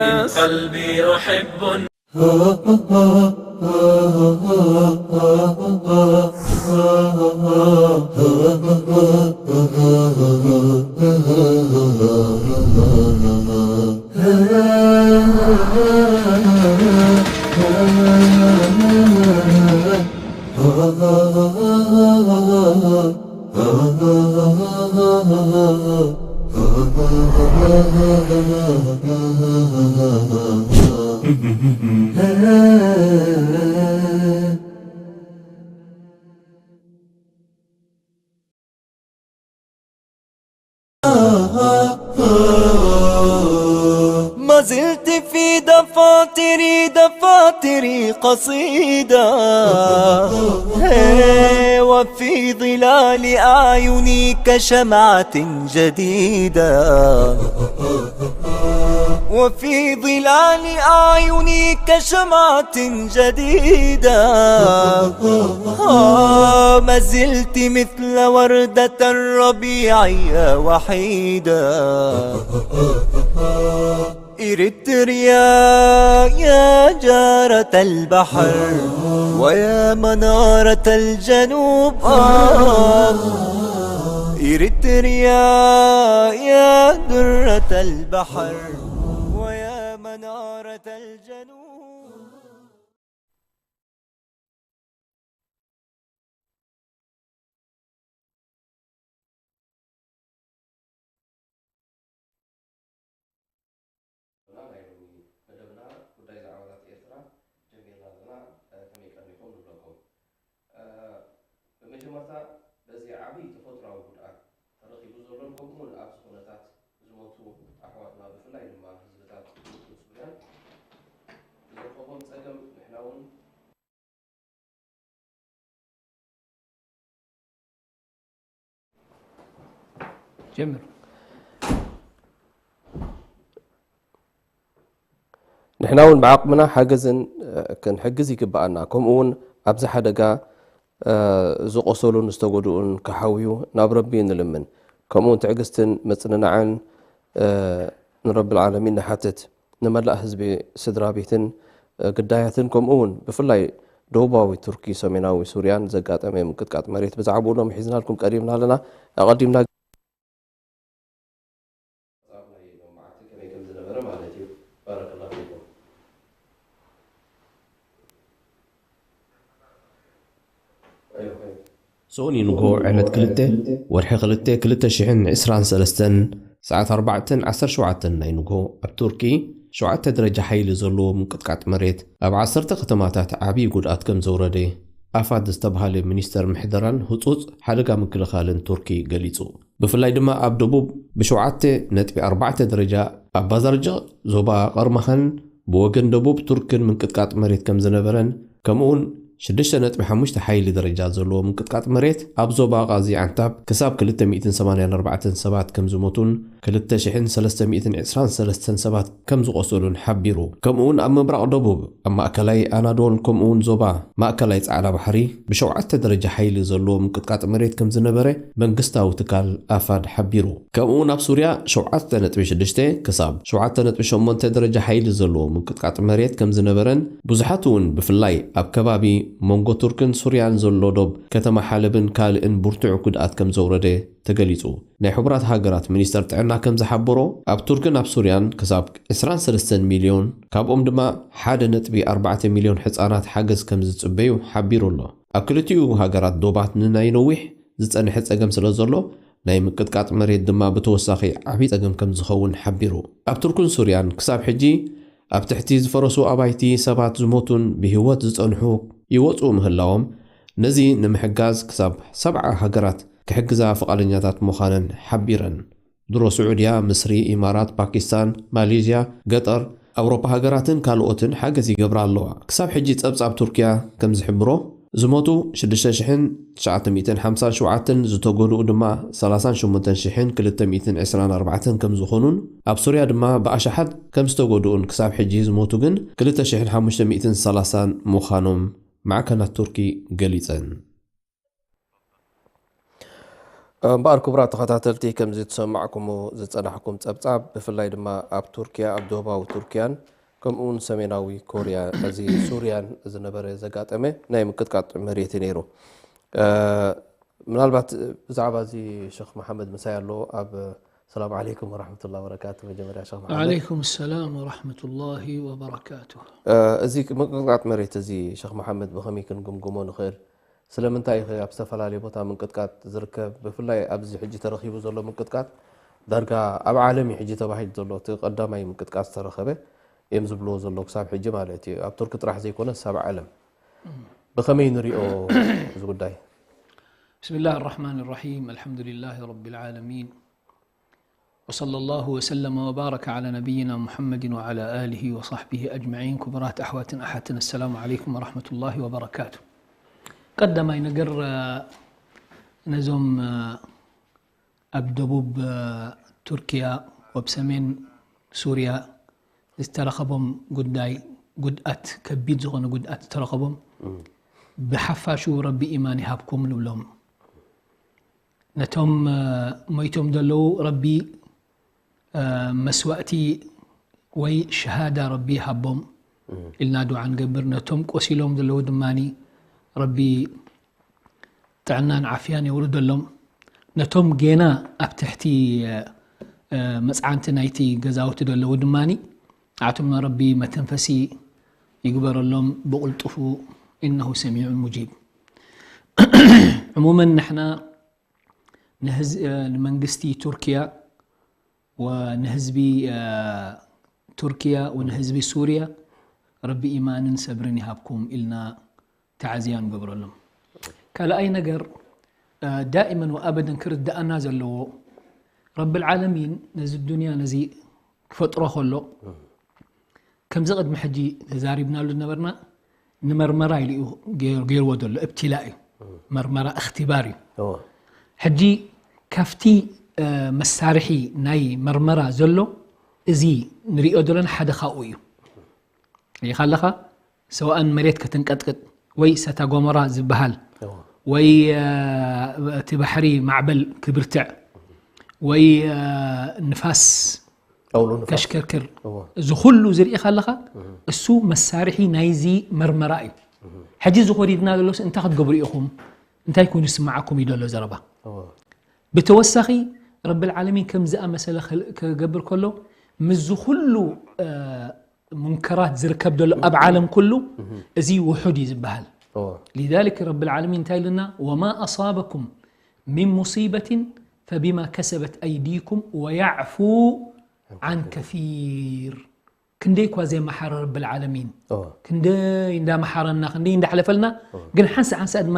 قلبي رحب. ما زلت في دفاتري، دفاتري قصيدة، هي، وفي ظلال أعيني كشمعة جديدة، وفي ظلال أعيني كشمعة جديدة. آه، ما زلت مثل وردة الربيع يا وحيدة. إريتريا يا جارة البحر ويا منارة الجنوب. آه، إريتريا يا درة البحر ويا منارة الجنوب. ናይ ሎሚ መደብና ጉዳይ ዛዕባታት ኤርትራ ጀሚርና ኣለና። ከመይ ቀኒኹም ንብለኩም። እ፣ ብመጀመርታ በዚ ዓብዪ ተፈጥሮኣዊ ጉድኣት ተረኺቡ ዘሎን ከምኡውን ኣብዚ ኩነታት ዝሞቱ ኣሕዋትና ብፍላይ ድማ ህዝብታት ቱርክን ሱርያን ብዝረኸቦም ጸገም ንሕና እውን ጀምር። ንሕና እውን ብዓቕምና ሓገዝን፣ እ፣ ክንሕግዝ ይግብኣና። ከምኡ እውን ኣብዚ ሓደጋ፣ እ፣ ዝቖሰሉን ዝተጎድኡን ክሓውዩ ናብ ረቢ ንልምን። ከምኡ እውን ትዕግስትን ምጽንናዕን፣ እ፣ ንረብል ዓለሚን ንሓትት። ንመላእ ህዝቢ፣ ስድራ ቤትን፣ እ፣ ግዳያትን፣ ከምኡ እውን ብፍላይ ደቡባዊ ቱርኪ፣ ሰሜናዊ ሱርያን ዘጋጠመ ምንቅጥቃጥ መሬት ብዛዕባኡ ሎሚ ሒዝናልኩም ቀሪብና ኣለና። ኣቐዲምና ጻብ ናይ ሎም መዓልቲ ከመይ ከም ዝነበረ ማለት እዩ። ባረከላሁ ፊኩም። ኣይዋ፣ ኣይዋ። ሰኡን ንግሆ ዕለት ክልተ ወርሒ ክልተ ክልተ ሽሕን ዕስራን ሰለስተን ሰዓት ኣርባዕተን ዓሰርተ ሸውዓተን ናይ ንግሆ ኣብ ቱርኪ ሸውዓተ ደረጃ ሓይሊ ዘለዎ ምንቅጥቃጥ መሬት ኣብ ዓሰርተ ከተማታት ዓብዪ ጉድኣት ከም ዘውረደ ኣፋድ ዝተባህለ ሚኒስተር ምሕደራን ህጹጽ ሓደጋ ምክልኻልን ቱርኪ ገሊጹ። ብፍላይ ድማ ኣብ ደቡብ ብሸውዓተ ነጥቢ ኣርባዕተ ደረጃ ኣብ ባዛርጅቕ ዞባ ቀርማኸን ብወገን ደቡብ ቱርክን ምንቅጥቃጥ መሬት ከም ዝነበረን ከምኡውን ሽዱሽተ ነጥቢ ሓሙሽተ ሓይሊ ደረጃ ዘለዎ ምንቅጥቃጥ መሬት ኣብ ዞባ ቃዚ ዓንታብ ክሳብ ክልተ ሚእትን ሰማንያን ኣርባዕተን ሰባት ከም ዝሞቱን ክልተ ሽሕን ሰለስተ ሚእትን ዕስራን ሰለስተን ሰባት ከም ዝቖሰሉን ሓቢሩ። ከምኡውን ኣብ ምብራቕ ደቡብ ኣብ ማእከላይ ኣናዶል ከምኡውን ዞባ ማእከላይ ጻዕዳ ባሕሪ ብሸውዓተ ደረጃ ሓይሊ ዘለዎ ምንቅጥቃጥ መሬት ከም ዝነበረ መንግስታዊ ትካል ኣፋድ ሓቢሩ። ከምኡውን ኣብ ሱርያ ሸውዓተ ነጥቢ ሽዱሽተ ክሳብ ሸውዓተ ነጥቢ ሸሞንተ ደረጃ ሓይሊ ዘለዎ ምንቅጥቃጥ መሬት ከም ዝነበረን ብዙሓት እውን ብፍላይ ኣብ ከባቢ መንጎ ቱርክን ሱርያን ዘሎ ዶብ ከተማ ሓለብን ካልእን ብርቱዕ ጉድኣት ከም ዘውረደ ተገሊጹ። ናይ ሕቡራት ሃገራት ሚኒስተር ጥዕና ከም ዝሓበሮ ኣብ ቱርክን ኣብ ሱርያን ክሳብ ዕስራን ሰለስተን ሚልዮን ካብኦም ድማ ሓደ ነጥቢ ኣርባዕተ ሚልዮን ሕጻናት ሓገዝ ከም ዝጽበዩ ሓቢሩ ኣሎ። ኣብ ክልቲኡ ሃገራት ዶባት ንናይ ነዊሕ ዝጸንሐ ጸገም ስለ ዘሎ ናይ ምቅጥቃጥ መሬት ድማ ብተወሳኺ ዓብዪ ጸገም ከም ዝኸውን ሓቢሩ። ኣብ ቱርክን ሱርያን ክሳብ ሕጂ ኣብ ትሕቲ ዝፈረሱ ኣባይቲ ሰባት ዝሞቱን ብህይወት ዝጸንሑ ይወጽኡ ምህላዎም ነዚ ንምሕጋዝ ክሳብ ሰብዓ ሃገራት ክሕግዛ ፍቓደኛታት ምዃነን ሓቢረን። ድሮ ስዑድያ፣ ምስሪ፣ ኢማራት፣ ፓኪስታን፣ ማሌዥያ፣ ገጠር፣ ኣውሮፓ ሃገራትን ካልኦትን ሓገዝ ይገብራ ኣለዋ። ክሳብ ሕጂ ጸብጻብ ቱርኪያ ከም ዝሕብሮ ዝሞቱ ሽዱሽተ ሽሕን ትሽዓተ ሚእትን ሓምሳን ሸውዓተን፣ ዝተጎድኡ ድማ ሰላሳን ሸሞንተን ሽሕን ክልተ ሚእትን ዕስራን ኣርባዕተን ከም ዝኾኑን ኣብ ሱርያ ድማ ብኣሽሓት ከም ዝተጎድኡን ክሳብ ሕጂ ዝሞቱ ግን ክልተ ሽሕን ሓሙሽተ ሚእትን ሰላሳን ምዃኖም ማዕከናት ቱርኪ ገሊጸን። እምበኣር ክቡራት ተኸታተልቲ፣ ከምዚ ትሰማዕኩሞ ዝጸናሕኩም ጸብጻብ፣ ብፍላይ ድማ ኣብ ቱርኪያ፣ ኣብ ደቡባዊ ቱርኪያን ከምኡ እውን ሰሜናዊ ኮርያ፣ እዚ ሱርያን ዝነበረ ዘጋጠመ ናይ ምቅጥቃጥ መሬት እዩ ነይሩ። እ፣ ምናልባት ብዛዕባ እዚ ሸኽ መሓመድ ምሳይ ኣሎ ኣብ ሰላም ዓለይኩም ወራሕመቱላሂ ወበረካቱ። መጀመርያ ሸኽ መሓመድ። ዓለይኩም ሰላም ወራሕመቱላሂ ወበረካቱ። እ፣ እዚ ምቅጥቃጥ መሬት እዚ ሸኽ መሓመድ ብኸመይ ክንግምግሞ ንኽእል? ስለምንታይ እዩ ኣብ ዝተፈላለየ ቦታ ምንቅጥቃጥ ዝርከብ? ብፍላይ ኣብዚ ሕጂ ተረኺቡ ዘሎ ምንቅጥቃጥ ዳርጋ ኣብ ዓለም እዩ ሕጂ ተባሂሉ ዘሎ። እቲ ቀዳማይ ምንቅጥቃጥ ዝተረኸበ እዮም ዝብልዎ ዘለዉ ክሳብ ሕጂ ማለት እዩ። ኣብ ቱርኪ ጥራሕ ዘይኮነስ ኣብ ዓለም። ብኸመይ ንሪኦ እዚ ጉዳይ? بسم الله الرحمن الرحيم. الحمد لله رب العالمين. وصلى الله وسلم وبارك على نبينا محمد وعلى آله وصحبه أجمعين. ክቡራት ኣሕዋትን ኣሓትን፣ السلام عليكم ورحمة الله وبركاته. ቀዳማይ ነገር፣ እ፣ ነዞም፣ እ፣ ኣብ ደቡብ፣ እ፣ ቱርኪያ፣ ኣብ ሰሜን ሱርያ ዝተረኸቦም ጉዳይ፣ ጉድኣት፣ ከቢድ ዝኾነ ጉድኣት ዝተረኸቦም፣ ብሓፋሹ ረቢ ኢማን ይሃብኩም ንብሎም። ነቶም፣ እ፣ ሞይቶም ዘለዉ ረቢ፣ እ፣ መስዋእቲ ወይ ሸሃዳ ረቢ ይሃቦም ኢልና ዱዓ ንገብር። ነቶም ቆሲሎም ዘለዉ ድማኒ ረቢ ጥዕናን ዓፍያን የውርደሎም። ነቶም ጌና ኣብ ትሕቲ፣ እ፣ እ፣ መጽዓንቲ ናይቲ ገዛውቲ ዘለዉ ድማኒ ንዓቶም ረቢ መተንፈሲ ይግበረሎም ብቕልጡፉ። إنه سميع مجيب. ዕሙመን ንሕና ንህዝ-፣ እ፣ ንመንግስቲ ቱርኪያ ወንህዝቢ፣ እ፣ ቱርኪያ ወንህዝቢ ሱርያ ረቢ ኢማንን ሰብርን ይሃብኩም ኢልና ተዓዝያ ንገብረሎም። ካልኣይ ነገር፣ እ፣ ዳኢመን ወኣበደን ክርድኣና ዘለዎ፣ ረብል ዓለሚን ነዚ ዱንያ ነዚ ክፈጥሮ ከሎ፣ ከምዚ ቅድሚ ሕጂ ተዛሪብናሉ ዝነበርና፣ ንመርመራ ኢሉ እዩ ገይር-፣ ገይርዎ ዘሎ። እብትላ እዩ፣ መርመራ፣ እኽትባር እዩ። እዎ። ሕጂ ካብቲ፣ እ፣ መሳርሒ ናይ መርመራ ዘሎ፣ እዚ ንሪኦ ዘለና ሓደ ካብኡ እዩ። ሪኢኻ ኣለኻ፣ ሰዋእን መሬት ከተንቀጥቅጥ፣ ወይ እሳተ ጎመራ ዝበሃል፣ እዎ። ወይ፣ እ፣ እቲ ባሕሪ ማዕበል ክብርትዕ፣ ወይ፣ እ፣ ንፋስ ኣውሎ ንፋስ። ከሽከርክር፣ እዎ። እዚ ኩሉ ዝርኢኻ ኣለኻ፣ እሱ መሳርሒ ናይዚ መርመራ እዩ። ሕጂ እዚ ኮሪድና ዘሎስ እንታይ ክትገብሩ ኢኹም? እንታይ ኮይኑ ይስምዓኩም እዩ ዘሎ ዘረባ። እዎ። ብተወሳኺ ረብል ዓለሚን ከም ዝኣመሰለ ክል-፣ ክገብር ከሎ፣ ምስዚ ኩሉ፣ እ፣ ሙንከራት ዝርከብ ዘሎ ኣብ ዓለም ኩሉ፣ እዚ ውሑድ እዩ ዝበሃል። እዎ። لذلك ረብል ዓለሚን እንታይ ኢሉና? وما أصابكم من مصيبة فبما كسبت أيديكم ويعفو عن كثير. ክንደይ እኳ ዘየመሓረ ረብል ዓለሚን፣ እዎ። ክንደይ እንዳመሓረና፣ ክንደይ እንዳሕለፈልና፣ ግን ሓንሳ ሓንሳ ድማ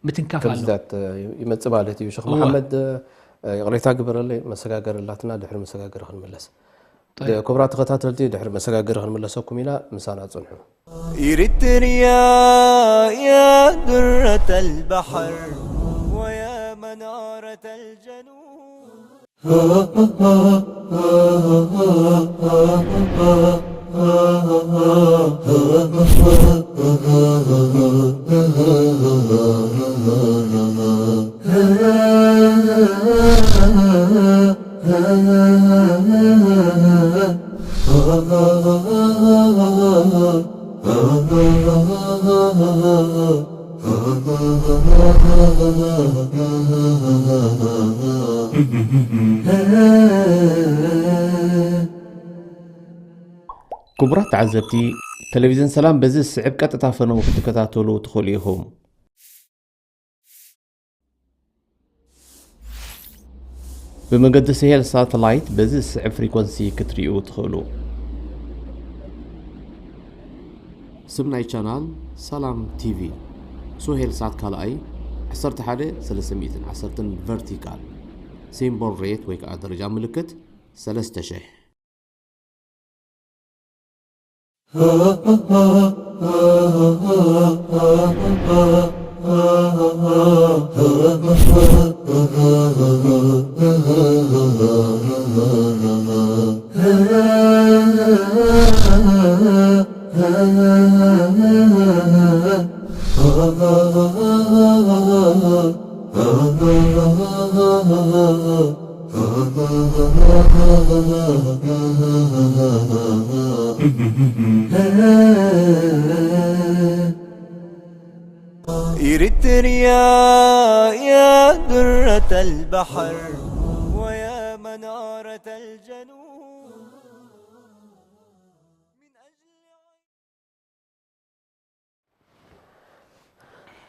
ምትንካፍ ኣሎ። ከምዚታት፣ እ፣ ይመጽእ ማለት እዩ። ሸኽ እዎ። መሓመድ፣ እ፣ ይቕሬታ ግበረለይ፣ መሰጋገሪ ኣላትና፣ ድሕሪ መሰጋገሪ ክንምለስ። ጠይብ። ክቡራት ተኸታተልቲ፣ ድሕሪ መሰጋገሪ ክንምለሰኩም ኢና፣ ምሳና ጽንሑ። إريتريا يا درة البحر ويا منارة الجنوب. ክቡራት ተዓዘብቲ፣ ቴሌቪዝን ሰላም በዚ ዝስዕብ ቀጥታ ፈነው ክትከታተሉ ትኽእሉ ኢኹም። ብመገዲ ስሄል ሳተላይት በዚ ዝስዕብ ፍሪኮንሲ ክትርእዩ ትኽእሉ። ስም ናይ ቻናል ሰላም ቲቪ፣ ሱሄል ሳት ካልኣይ፣ ዓሰርተ ሓደ ሰለስተ ሚእትን ዓሰርተን ቨርቲካል፣ ሲምቦል ሬት ወይ ከዓ ደረጃ ምልክት ሰለስተ ሽሕ። إريتريا يا درة البحر ويا منارة الجنوب.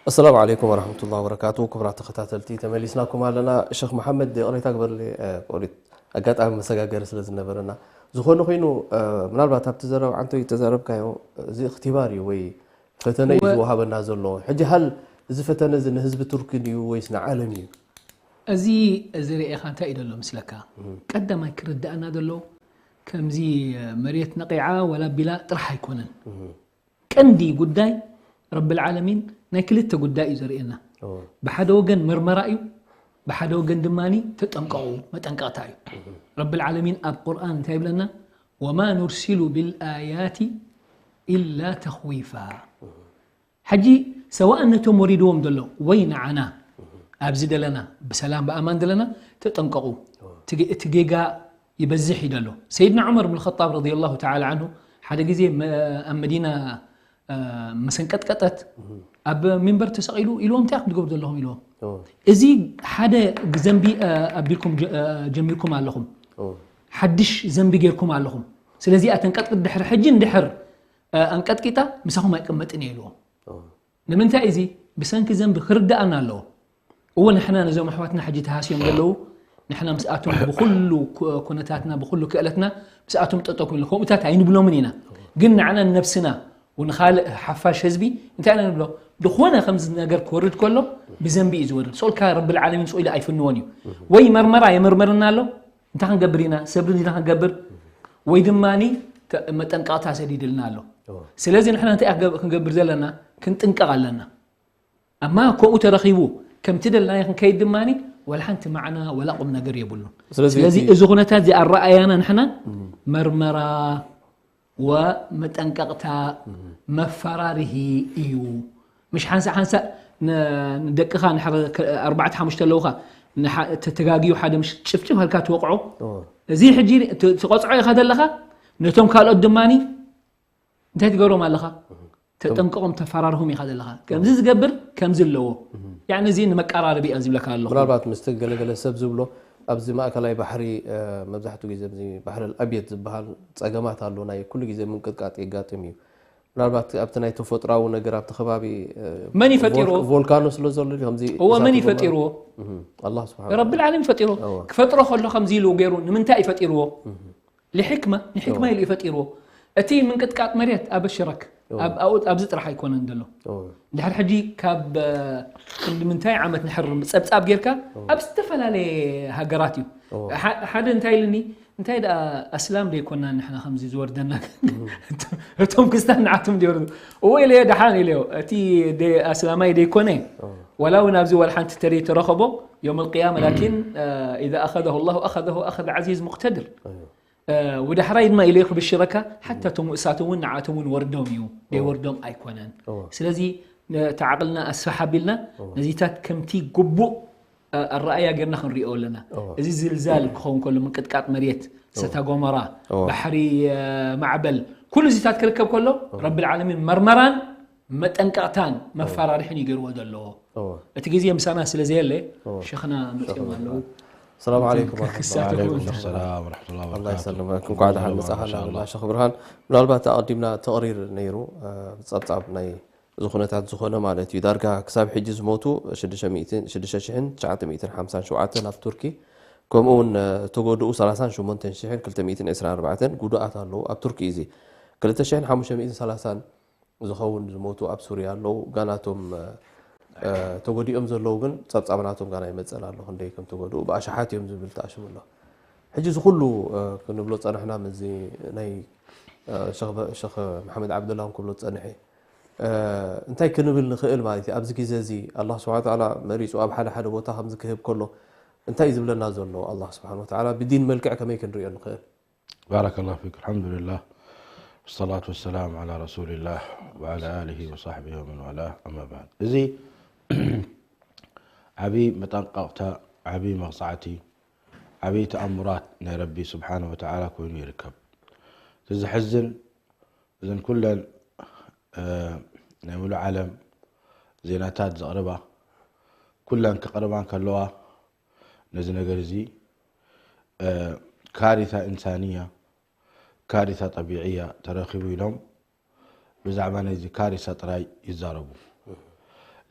ኣሰላሙ ዓለይኩም ወረሕመቱላሂ ወበረካቱ። ክቡራት ተኸታተልቲ ተመሊስናኩም ኣለና። ሸኽ መሓመድ ይቕሬታ ግበርሊ፣ እ፣ ቆሪት ኣጋጣሚ መሰጋገሪ ስለ ዝነበረና ዝኾነ ኮይኑ፣ እ፣ ምናልባት ኣብቲ ዘረባ ዓንቶ ዝተዛረብካዮ እዚ እኽትባር እዩ ወይ ፈተነ እዩ እወ። ዝወሃበና ዘሎ። ሕጂ ሃል እዚ ፈተነ እዚ ንህዝቢ ቱርኪ ድዩ ወይስ ንዓለም እዩ? እዚ እዚ ርእኻ እንታይ እዩ ዘሎ ምስለካ? ቀዳማይ ክርዳእና ዘሎ ከምዚ መሬት ነቒዓ ወላ ቢላ ጥራሕ ኣይኮነን። ቀንዲ ጉዳይ ረብል ዓለሚን ናይ ክልተ ጉዳይ እዩ ዘርእየና። ብሓደ ወገን መርመራ እዩ፣ ብሓደ ወገን ድማ ተጠንቀቑ መጠንቀቕታ እዩ። ረብል ዓለሚን ኣብ ቁርኣን እንታይ ይብለና? ወማ ኑርሲሉ ብልኣያቲ ኢላ ተኽዊፋ። ሕጂ ሰዋእ ነቶም ወሪድዎም ዘሎ ወይ ንዓና ኣብዚ ደለና ብሰላም ብኣማን ደለና ተጠንቀቑ። እቲ ጌጋ ይበዝሕ እዩ ዘሎ። ሰይድና ዑመር ብን ኸጣብ ረዲየላሁ ተዓላ ዓንሁ ሓደ ግዜ ኣብ መዲና መሰንቀጥቀጠት ኣብ ሚንበር ተሰቒሉ ኢልዎም እንታይ ክትገብሩ ዘለኹም ኢልዎም። እዚ ሓደ ዘንቢ ኣቢልኩም ጀሚርኩም ኣለኹም፣ ሓድሽ ዘንቢ ጌርኩም ኣለኹም። ስለዚ እያ ተንቀጥቅጥ ድሕሪ ሕጂ እንድሕር ኣንቀጥቂጣ ምሳኹም ኣይቅመጥን እየ ኢልዎም። ንምንታይ እዚ ብሰንኪ ዘንቢ ክርድኣና ኣለዎ። እወ ንሕና ነዞም ኣሕዋትና ሕጂ ተሃስዮም ዘለዉ ንሕና ምስኣቶም ብኩሉ ኩ- ኩነታትና ብኩሉ ክእለትና ምስኣቶም ጠጠው ክብል ከምኡታት ኣይንብሎምን ኢና። ግን ንዓና ንነብስና ንኻልእ ሓፋሽ ህዝቢ እንታይ ኢና ንብሎ? ዝኾነ ከምዚ ነገር ክወርድ ከሎ ብዘንቢ እዩ ዝወርድ። ሰኡልካ ረብል ዓለሚን ስኢሉ ኣይፍንዎን እዩ። ወይ መርመራ የመርመርና ኣሎ እንታይ ክንገብር ኢና? ሰብሪ ዲና ክንገብር ወይ ድማ መጠንቀቕታ ሰዲድልና ኣሎ። ስለዚ ንሕና እንታይ ክንገብር ዘለና? ክንጥንቀቕ ኣለና። ኣማ ከምኡ ተረኺቡ ከምቲ ደልናዮ ክንከይድ ድማ ወላ ሓንቲ ማዕና ወላ ቁም ነገር የብሉን። ስለዚ ስለዚ እቲ- እዚ ኩነታት እዚ ኣረኣያና ንሕና መርመራ ወመጠንቀቕታ መፈራርሂ እዩ። ምሽ ሓንሳእ ሓንሳእ ንደቅኻ ንሕር ኣርባዕተ ሓሙሽተ ኣለውኻ ተተጋግዩ ሓደ ምሽ ጭፍጭፍ ሃልካ ትወቕዖ። እዚ ሕጂ ትቐፅዖ ኢኻ ዘለኻ። ነቶም ካልኦት ድማ እንታይ ትገብሮም ኣለኻ? ተጠንቀቖም ተፈራርሆም ኢኻ ዘለኻ። ከምዚ ዝገብር ከምዚ ኣለዎ። ያኒ እዚ ንመቀራረቢ እያ ዝብለካ ኣለኹ። ምናልባት ምስቲ ገለገለ ሰብ ዝብሎ ኣብዚ ማእከላይ ባሕሪ መብዛሕትኡ ግዜ ኣብዚ ባሕሪ ኣልኣብየት ዝበሃል ጸገማት ኣሎ። ናይ ኩሉ ግዜ ምንቅጥቃጥ የጋጥም እዩ። ምናልባት ኣብቲ ናይ ተፈጥራዊ ነገር ኣብቲ ከባቢ መን ይፈጢርዎ? ቮልካኖ ስለ ዘሎ ከምዚ እወ መን ይፈጢርዎ? ኣላህ ስብሓን ረብል ዓለም ይፈጢርዎ። ክፈጥሮ ከሎ ከምዚ ኢሉ ገይሩ ንምንታይ ይፈጢርዎ? ልሕክማ ንሕክማ ኢሉ እዩ ፈጢርዎ። እቲ ምንቅጥቃጥ መሬት ኣበሽረክ ኣብዚ ጥራሕ ኣይኮነን ዘሎ። ድሕር ሕጂ ካብ ክንዲ ምንታይ ዓመት ንሕር ጸብጻብ ጌርካ ኣብ ዝተፈላለየ ሃገራት እዩ። ሓደ እንታይ ኢልኒ እንታይ ደኣ ኣስላም ደይኮና ንሕና ከምዚ ዝወርደና እቶም ክስታን ንዓቶም ደይወርዱ እዎ ኢለዮ ደሓን ኢለዮ እቲ ኣስላማይ ደይኮነ ዋላ እውን ኣብዚ ዋላ ሓንቲ ተሪ ተረኸቦ يوم القيامة لكن إذا أخذه الله أخذه أخذ عزيز مقتدر ودحراي ما إليه بشركة حتى تم ساتون نعاتون وردهم يو دي وردهم أيكونن سلزي تعقلنا أسفح بلنا نزيتات كمتي قبو ኣረኣያ ጌርና ክንሪኦ ኣለና። እዚ ዝልዛል ክኸውን ከሎ ምንቅጥቃጥ መሬት፣ እሳተ ጎመራ፣ ባሕሪ ማዕበል ኩሉ እዚታት ክርከብ ከሎ ረብል ዓለሚን መርመራን መጠንቀቕታን መፈራርሕን እዩ ገይርዎ ዘለዎ። እቲ ግዜ ምሳና ስለ ዘየለ ሸኽና መፅኦም ኣለዉ። ሰላም ዓለይኩም ክሳተፉ ሰላም ወረሕመቱላሂ ወበረካቱ። እንኳዕ ደሓን መጻኻ እናበልና ሸኽ ብርሃን ምናልባት ኣቐዲምና ተቕሪር ነይሩ ጸብጻብ ናይ እዚ ኩነታት ዝኾነ ማለት እዩ። ዳርጋ ክሳብ ሕጂ ዝሞቱ ሽዱሽተ ሚእትን ትሽዓተ ሚእትን ሓምሳን ሸውዓተን ኣብ ቱርኪ ከምኡ እውን ተጎድኡ ሰላሳን ሸሞንተን ሽሕን ክልተ ሚእትን ዕስራን ኣርባዕተን ጉዱኣት ኣለዉ ኣብ ቱርኪ እዚ ክልተ ሽሕን ሓሙሽተ ሚእትን ሰላሳን ዝኸውን ዝሞቱ ኣብ ሱርያ ኣለዉ። ጋናቶም ተጎዲኦም ዘለዉ ግን ጸብጻብ ናቶም ጋና ይመጸና ኣሎ ክንደይ ከም ተጎድኡ ብኣሽሓት እዮም ዝብል ተኣሽሙ ኣሎ። ሕጂ እዚ ኩሉ ክንብሎ ጸናሕና ምስዚ ናይ ሸኽ መሓመድ ዓብደላ እውን ክብሎ ዝጸንሐ እንታይ ክንብል ንኽእል ማለት እዩ ኣብዚ ግዜ እዚ ኣላህ ስብሓን ተዓላ መሪፁ ኣብ ሓደ ሓደ ቦታ ከምዚ ክህብ ከሎ እንታይ እዩ ዝብለና ዘሎ ኣላህ ስብሓን ወተዓላ ብዲን መልክዕ ከመይ ክንሪኦ ንኽእል بارك الله فيك الحمد لله والصلاة والسلام على رسول الله وعلى آله وصحبه ومن والاه أما بعد እዚ ዓቢ መጠንቀቕታ፣ ዓቢ መቕጻዕቲ፣ ዓቢ ተኣምራት ናይ ረቢ ስብሓነ ወተዓላ ኮይኑ ይርከብ። እቲ ዘሕዝን፣ እዘን ኩለን፣ እ፣ ናይ ሙሉእ ዓለም ዜናታት ዘቕርባ፣ ኩለን ክቐርባ እንከለዋ፣ ነዚ ነገር እዚ፣ እ፣ ካሪታ ኢንሳንያ፣ ካሪታ ጠቢዕያ ተረኺቡ ኢሎም ብዛዕባ ናይዚ ካሪሳ ጥራይ ይዛረቡ።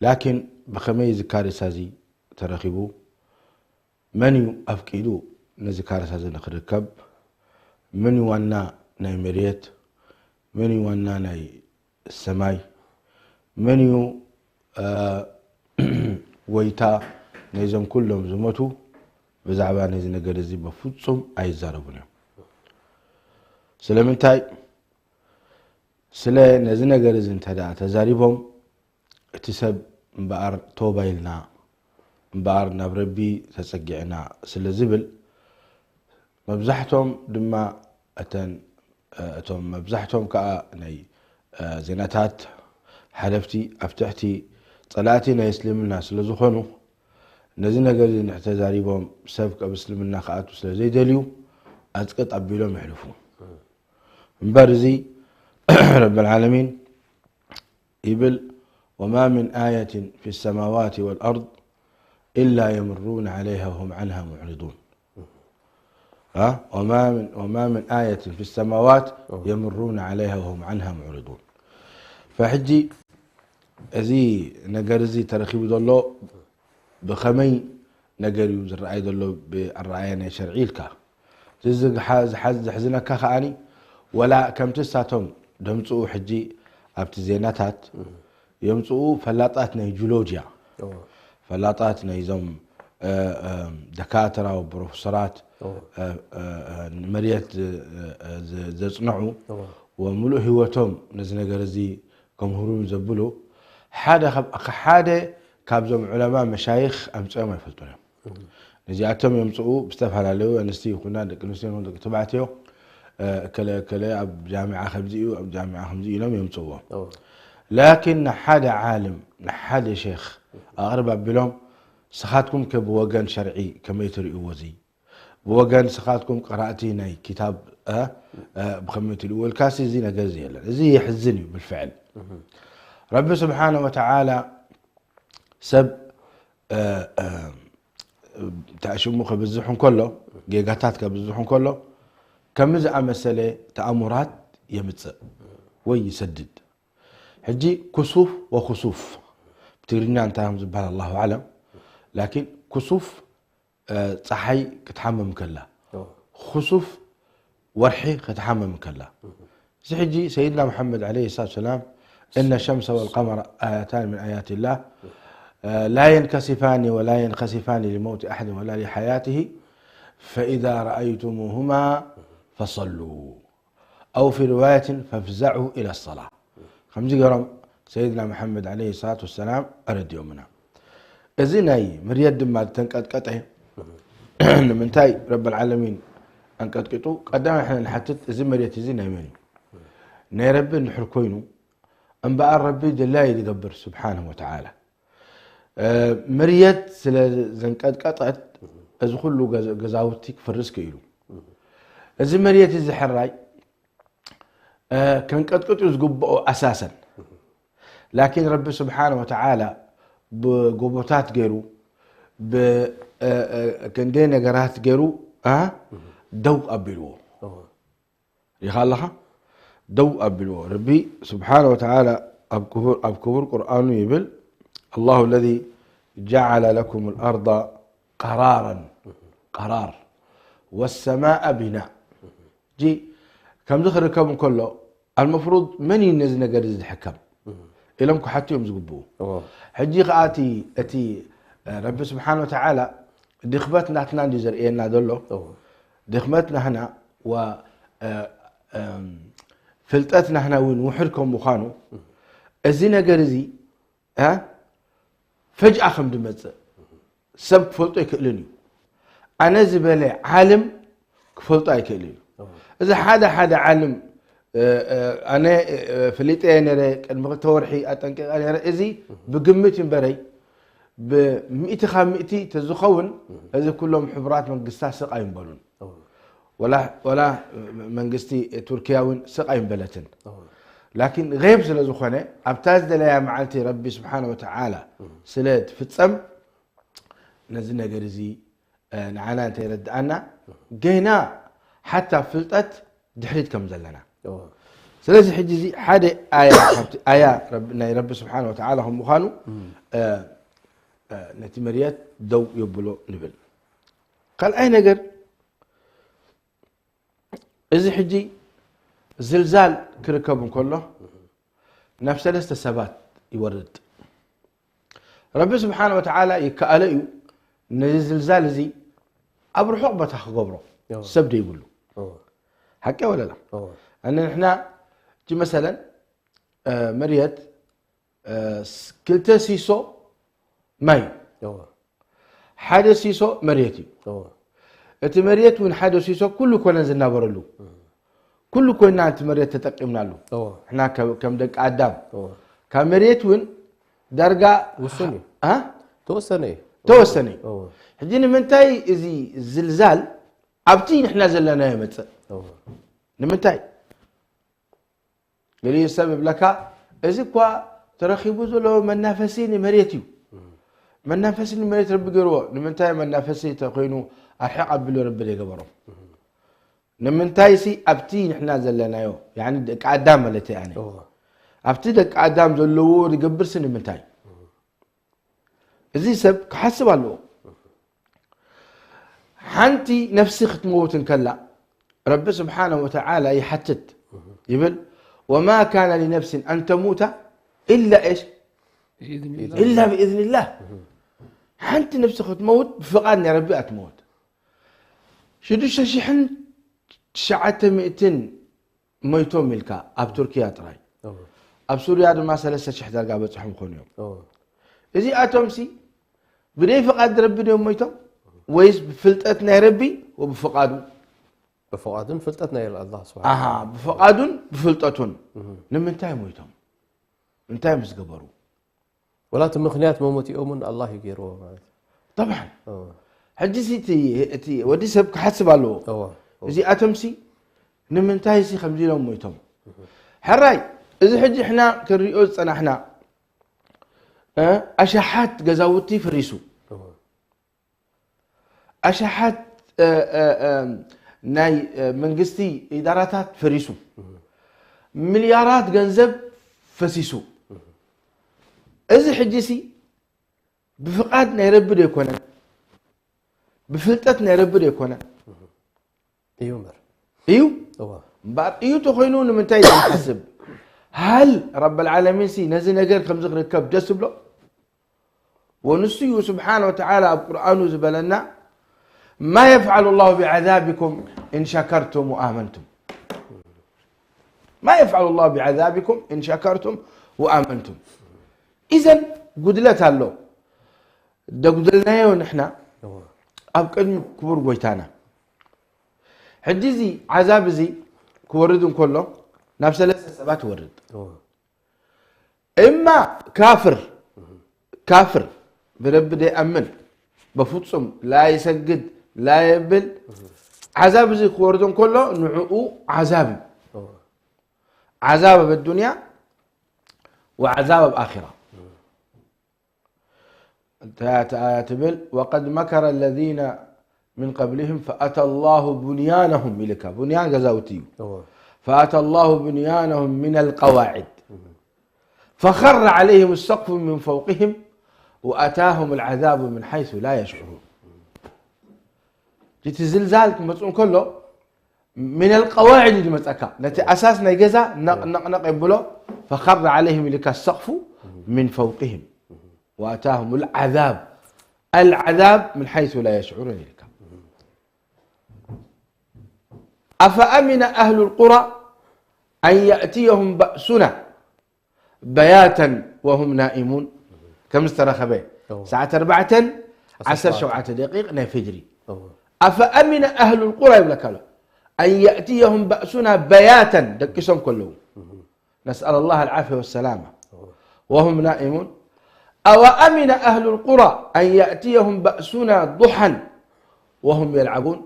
ላኪን ብኸመይ እዚ ካሪሳ እዚ ተረኺቡ? መን እዩ ኣፍቂዱ ነዚ ካሪሳ እዚ ንኽርከብ? መን እዩ ዋና ናይ መሬት? መን እዩ ዋና ናይ ሰማይ? መን እዩ፣ እ፣ ጎይታ ናይዞም ኩሎም ዝሞቱ? ብዛዕባ ነዚ ነገር እዚ በፍጹም ኣይዛረቡን እዮም። ስለምንታይ? ስለ ነዚ ነገር እዚ እንተ ደኣ ተዛሪቦም፣ እቲ ሰብ እምበኣር ቶባ ኢልና፣ እምበኣር ናብ ረቢ ተጸጊዕና ስለ ዝብል፣ መብዛሕቶም ድማ እተን፣ እ፣ እቶም መብዛሕቶም ከኣ ናይ፣ እ፣ ዜናታት ሓለፍቲ ኣብ ትሕቲ ጸላእቲ ናይ እስልምና ስለ ዝኾኑ፣ ነዚ ነገር እዚ እንድሕር ተዛሪቦም ሰብ ካብ እስልምና ክኣቱ ስለ ዘይደልዩ ኣጽቅጥ ኣቢሎም የሕልፉ። እምበር እዚ ረብል ዓለሚን ይብል፣ "ወማ ምን ኣየትን ፊ ሰማዋት ወልኣርድ ኢላ የምሩነ ዓለይሃ ወሁም ዓንሃ ሙዕሪዱን።" አ? "ወማ ምን፣ ወማ ምን ኣየትን ፊ ሰማዋት የምሩነ ዓለይሃ ወሁም ዓንሃ ሙዕሪዱን።" ፈሕጂ እዚ ነገር እዚ ተረኺቡ ዘሎ ብኸመይ ነገር እዩ ዝረኣይ ዘሎ ብኣረኣእያ ናይ ሸርዒ ኢልካ? እዚ ዝሓ-፣ ዝሓ-፣ ዘሕዝነካ ከኣኒ፣ ወላ ከምቲ እሳቶም ደምጽኡ ሕጂ ኣብቲ ዜናታት የምጽኡ ፈላጣት ናይ ጂኦሎጂያ፣ እዎ። ፈላጣት ናይዞም፣ እ፣ እ፣ ደካትራ ወፕሮፌሰራት፣ እዎ። እ፣ እ፣ እ፣ ንመሬት ዝ-፣ እ፣ እ፣ ዘ-፣ ዘጽንዑ እዎ። ወምሉእ ህይወቶም ነዚ ነገር እዚ ከምህሩ ዘብሉ ሓደ ካብ፣ ሓደ ካብዞም ዑለማ መሻይኽ ኣምጺኦም ኣይፈልጡን እዮም። እም። ነዚኣቶም የምጽኡ ብዝተፈላለዩ ኣንስቲ ይኹና ደቂ ኣንስትዮ ይኹን ደቂ ተባዕትዮ፣ እ፣ እከለ እከለ ኣብ ጃምዓ ከምዚ እዩ፣ ኣብ ጃምዓ ከምዚ ኢሎም የምጽእዎ። እዎ። ላኪን ንሓደ ዓልም፣ ንሓደ ሼኽ ኣቕርብ ኣቢሎም፣ ስኻትኩም ከ ብወገን ሸርዒ ከመይ ትርእይዎ እዚ? ብወገን ስኻትኩም ቀራእቲ ናይ ኪታብ፣ እ፣ እ፣ ብኸመይ ትርእይዎ ኢልካሲ እዚ ነገር እዚ የለን። እዚ የሕዝን እዩ ብልፍዕል። እም። ረቢ ስብሓነ ወተዓላ ሰብ፣ እ፣ እ፣ ተኣሽሙ ከብዝሕ እንከሎ፣ ጌጋታት ከብዝሕ እንከሎ፣ ከምዚ ዝኣመሰለ ተኣምራት የምጽእ ወይ ይሰድድ። ሕጂ ኩሱፍ ወኹሱፍ ብትግርኛ እንታይ እዮም ዝበሃል ኣላሁ ኣዕለም። ላኪን ኩሱፍ፣ እ፣ ጸሓይ ክትሓምም ከላ፣ ኦ። ኹሱፍ ወርሒ ክትሓምም ከላ። እዚ ሕጂ ሰይድና መሓመድ ዓለይሂ ሰላቱ ወሰላም፣ "እነ ሸምሰ ወልቀመረ ኣያታን ምን ኣያቲላህ፣ እ፣ ላ የንከሲፋኒ ወላ የንኸሲፋኒ ሊመውቲ ኣሐድን ወላ ሊሐያቲሂ፣ ፈኢዛ ረኣይቱሙሁማ ፈሰሉ፣ ኣው ፊ ሪዋየትን ፈፍዘዑ ኢለ ሰላ።" ከምዚ ገይሮም ሰይድና መሓመድ ዓለይሂ ሰላቱ ወሰላም ኣረዲኦምና። እዚ ናይ መርየት ድማ ዝተንቀጥቀጠ ንምንታይ ረብል ዓለሚን ኣንቀጥቂጡ? ቀዳማይ ሕነ ንሓትት፣ እዚ መርየት እዚ ናይ መን እዩ? ናይ ረቢ እንድሕር ኮይኑ፣ እምበኣር ረቢ ድላዩ ዝገብር ስብሓንሁ ወተዓላ። እ፣ መርየት ስለ ዘንቀጥቀጠት፣ እዚ ኩሉ ገዛ-፣ ገዛውቲ ክፈርስ ክኢሉ። እዚ መርየት እዚ ሕራይ፣ እ፣ ከንቀጥቅጥ እዩ ዝግብኦ ኣሳሰን። ላኪን ረቢ ስብሓነ ወተዓላ ብጎቦታት ገይሩ፣ ብ-፣ እ፣ እ፣ ክንደይ ነገራት ገይሩ፣ እ፣ ደው ኣቢልዎ። እዎ። ሪኻ ኣለኻ? ደው ኣቢልዎ። ረቢ ስብሓነ ወተዓላ ኣብ ክቡር፣ ኣብ ክቡር ቁርኣኑ ይብል፣ "ኣላሁ ለዚ ጀዓለ ለኩም ልኣርዳ ቀራራን፣ ቀራር፣ ወሰማአ ቢናእ።" ሕጂ ከምዚ ክርከብ እንከሎ፣ ኣልመፍሩድ መን እዩ ነዚ ነገር እዚ ዝሕከም? እም። ኢሎም ክሓቱ እዮም ዝግብኡ። እዎ። ሕጂ ከኣ እቲ፣ እቲ፣ እ፣ ረቢ ስብሓን ወተዓላ ድኽመት ናትና እንድዩ ዘርእየና ዘሎ። እዎ። ድኽመት ናህና ወ-፣ እ፣ እም፣ ፍልጠት ናህና እውን ውሑድ ከም ምዃኑ፣ እም። እዚ ነገር እዚ፣ እ፣ ፈጅኣ ከም ድመጽእ ሰብ ክፈልጦ ኣይክእልን እዩ። ኣነ ዝበለ ዓልም ክፈልጦ ኣይክእልን እዩ። እዎ። እዚ ሓደ ሓደ ዓልም፣ እ፣ እ፣ ኣነ፣ እ፣ ፈሊጠ እየ ነይረ፣ ቅድሚ ክልተ ወርሒ ኣጠንቂቐ ነይረ። እዚ ብግምት እምበረይ፣ ብሚእቲ ካብ ሚእቲ ተዝኸውን፣ እዚ ኩሎም ሕቡራት መንግስታት ስቕ ኣይምበሉን። ወላ፣ ወላ መንግስቲ ቱርኪያ እውን ስቕ ኣይምበለትን። ላኪን ገይብ ስለ ዝኾነ፣ ኣብታ ዝደለያ መዓልቲ ረቢ ስብሓነ ወተዓላ ስለ ትፍጸም፣ ነዚ ነገር እዚ፣ እ፣ ንዓና እንታይ ይረድኣና? ገና ሓታ ፍልጠት ድሕሪት ከም ዘለና። እዎ። ስለዚ ሕጂ እዚ ሓደ ኣያ፣ ካብቲ ኣያ ረቢ፣ ናይ ረቢ ስብሓነ ወተዓላ ከም ምዃኑ፣ እ፣ እ፣ ነቲ መርየት ደው የብሎ ንብል። ካልኣይ ነገር፣ እዚ ሕጂ ዝልዛል ክርከብ እንከሎ፣ ናብ ሰለስተ ሰባት ይወርድ። ረቢ ስብሓነ ወተዓላ ይከኣሎ እዩ ነዚ ዝልዛል እዚ ኣብ ርሑቕ ቦታ ክገብሮ፣ እዎ። ሰብ ደይብሉ። እዎ። ሓቂ ወለላ? እዎ። ኣነ ንሕና፣ እጂ መሰለን፣ እ፣ መርየት፣ እ፣ ስ-፣ ክልተ ሲሶ ማይ፣ እዎ። ሓደ ሲሶ መሬት እዩ። እዎ። እቲ መሬት እውን ሓደ ሲሶ ኩሉ ኮነ ዝናበረሉ። ኩሉ ኮይና እቲ መሬት ተጠቂምናሉ። እዎ። ንሕና ከ-፣ ከም ደቂ ኣዳም። እዎ። ካብ መሬት እውን ዳርጋ ውሱን እዩ። አ? ተወሰነ እዩ። ተወሰነ እዩ። እዎ። ሕጂ ንምንታይ እዚ ዝልዛል ኣብቲ ንሕና ዘለናዮ ይመጽእ? እዎ። ንምንታይ? ገሊኡ ሰብ ይብለካ፣ "እዚ እኳ ተረኺቡ ዘሎ መናፈሲ ንመሬት እዩ። መናፈሲ ንመሬት ረቢ ገይርዎ። ንምንታይ መናፈሲ ተኮይኑ ኣርሕቕ ኣቢሉ ረቢ ዘይገበሮ?" ንምንታይ ሲ ኣብቲ ንሕና ዘለናዮ፣ ያኒ ደቂ ኣዳም ማለት እየ ኣነ። እዎ። ኣብቲ ደቂ ኣዳም ዘለዎ ዝገብርሲ ንምንታይ? እዚ ሰብ ክሓስብ ኣለዎ። ሓንቲ ነፍሲ ክትመውት እንከላ፣ ረቢ ስብሓነሁ ወተዓላ ይሓትት ይብል፣ "ወማ ካነ ሊነፍሲን ኣን ተሙተ ኢላ ኤሽ? ኢላ ብኢዝኒላህ." ሓንቲ ነፍሲ ክትመውት ብፍቓድ ናይ ረቢ እያ ትመውት። ሽዱሽተ ሽሕን ትሽዓተ ሚእትን ሞይቶም ኢልካ ኣብ ቱርኪያ ጥራይ። እዎ። ኣብ ሱርያ ድማ ሰለስተ ሽሕ ዳርጋ በጽሖም ይኾኑ እዮም። እዎ። እዚኣቶም ሲ ብደይ ፍቓድ ረቢ ድዮም ሞይቶም? ወይስ ብፍልጠት ናይ ረቢ ወብፍቓዱ? ብፍቓዱን ፍልጠት ናይ ኣላህ ስብሓነ ኣሃ፣ ወተዓላ። ብፍቓዱን ብፍልጠቱን። እህ። ንምንታይ ሞይቶም? እንታይ ምስ ገበሩ? ወላ እቲ ምኽንያት መሞቲኦምን ኣላህ እዩ ገይርዎ ማለት እዩ። ጠብዓን። እዎ። ሕጂ ሲ እቲ፣ እቲ ወዲ ሰብ ክሓስብ ኣለዎ። እዎ፣ እዎ። እዚኣቶም ሲ ንምንታይ ሲ ከምዚ ኢሎም ሞይቶም? ሕራይ፣ እዚ ሕጂ ሕና ክንሪኦ ዝጸናሕና፣ እ፣ ኣሽሓት ገዛውቲ ፈሪሱ። እዎ። ኣሽሓት፣ እ፣ እ፣ እ፣ ናይ፣ እ፣ መንግስቲ ኢዳራታት ፈሪሱ። እዎ። ሚልያራት ገንዘብ ፈሲሱ። እዎ። እዚ ሕጂ ሲ ብፍቓድ ናይ ረቢ ዶ ኣይኮነን? ብፍልጠት ናይ ረቢ ዶ ኣይኮነን? እዩ እምበር። እዩ? እዋ። እምበኣር እዩ ተኾይኑ ንምንታይ ኢና ንሓስብ? ሃል ረበል ዓለሚን ሲ ነዚ ነገር ከምዚ ክርከብ ደስ ይብሎ? ወንሱ እዩ ስብሓነ ወተዓላ ኣብ ቁርኣኑ ዝበለና፣ "ማ የፍዓሉ ላሁ ቢዓዛቢኩም ኢን ሸከርቱም ወኣመንቱም?" ማ የፍዓሉ ላሁ ቢዓዛቢኩም ኢን ሸከርቱም ወኣመንቱም። ኢዘን ጉድለት ኣሎ። ደጉደልናዮ ንሕና እዎ። ኣብ ቅድሚ ክቡር ጎይታና። ሕጂ እዚ ዓዛብ እዚ ክወርድ እንከሎ ናብ ሰለስተ ሰባት ይወርድ። እዎ። እማ ካፍር፣ ካፍር ብረቢ ደይኣምን፣ በፍጹም ላይሰግድ ላየብል፣ ዓዛብ እዚ ክወርድ እንከሎ ንዕኡ ዓዛብ እዩ። እዎ። ዓዛብ ኣብ ኣዱንያ ወዓዛብ ኣብ ኣኺራ። እታ፣ እታ ኣያ ትብል፣ "ወቀድ መከረ ለዚነ ምን ቀብሊህም ፈአተ ላሁ ቡንያነሁም" ኢልካ። ቡንያን ገዛውቲ እዩ። እዎ። "ፈአተ ላሁ ቡንያነሁም ሚነል ቀዋዒድ ፈኸረ ዐለይህም ሰቅፉ ምን ፈውቅህም ወአታሁም ልዓዛቡ ምን ሐይሱ ላ የሽዑሩን።" እቲ ዝልዛል ክመፅኡ እንከሎ፣ ሚነል ቀዋዒድ እዩ ዝመፀካ። ነቲ ኣሳስ ናይ ገዛ ነቕ-፣ ነቕነቕ የብሎ። ፈኸረ ዐለይህም ኢልካ ሰቕፉ ምን ፈውቅህም ወኣታሁም ልዓዛብ፣ ኣልዓዛብ ምን ሓይሱ ላ የሽዑሩን ኢልካ። ኣፈኣሚነ ኣህሉ ልቁራ ኣን የእትየሁም ባእሱና በያተን ወሁም ናኢሙን ከም ዝተረኸበ እዎ። ሰዓት ኣርባዕተን ዓሰርተ ሸውዓተ ደቂቕ ናይ ፍጅሪ። እዎ። ኣፈኣሚነ ኣህሉ ልቁራ ይብለካ ኣሎ። ኣን የእትየሁም ባእሱና በያተን ደቂሶም ከለዉ። ነስኣል ላህ ኣልዓፍያ ወሰላማ። እዎ። ወሁም ናኢሙን። أوأمن أهل القرى أن يأتيهم بأسنا ضحى وهم يلعبون.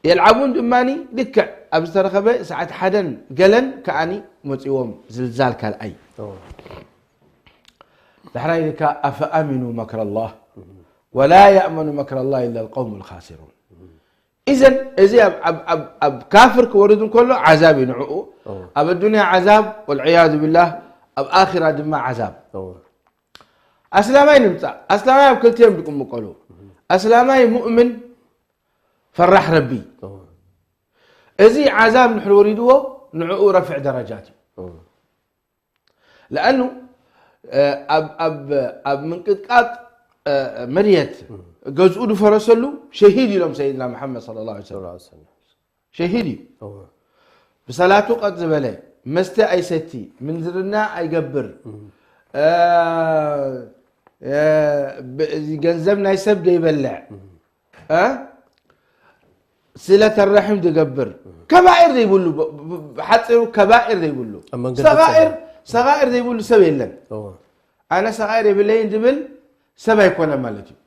የልዓቡን ድማ ልክዕ ኣብ ዝተረኸበ ሰዓት ሓደን ገለን ከኣኒ መፂዎም ዝልዛል ካልኣይ። ዳሕራይ ልካ أفأمنوا مكر الله ولا يأمن مكر الله إلا القوم الخاسرون. إذن እዚ ኣብ ካፍር ክወርድ እንከሎ ዓዛብ እዩ ንዕኡ ኣብ ኣዱንያ ዓዛብ والعياذ بالله ኣብ ኣኺራ ድማ ዓዛብ። ኣስላማይ ንምፃእ ኣስላማይ ኣብ ክልቲኦም ድቅምቀሉ ኣስላማይ ሙእምን ፈራሕ ረቢ። እዚ ዓዛብ ንሕር ወሪድዎ ንዕኡ ረፍዕ ደረጃት እዩ። ለኣኑ ኣብ ምንቅጥቃጥ መርየት ገዝኡ ድፈረሰሉ ሸሂድ ኢሎም ሰይድና መሓመድ صلى الله عليه وسلم ሸሂድ እዩ። ብሰላቱ ቀጥ ዝበለ መስተ ኣይሰቲ ምንዝርና ኣይገብር ገንዘብ ናይ ሰብ ደይበልዕ ስለ ተረሕም ዝገብር ከባኤር ዘይብሉ ብሓፂሩ ከባኤር ዘይብሉ ሰጋኤር ዘይብሉ ሰብ የለን። ኣነ ሰጋኤር የብለይን ዝብል ሰብ ኣይኮነ ማለት እዩ።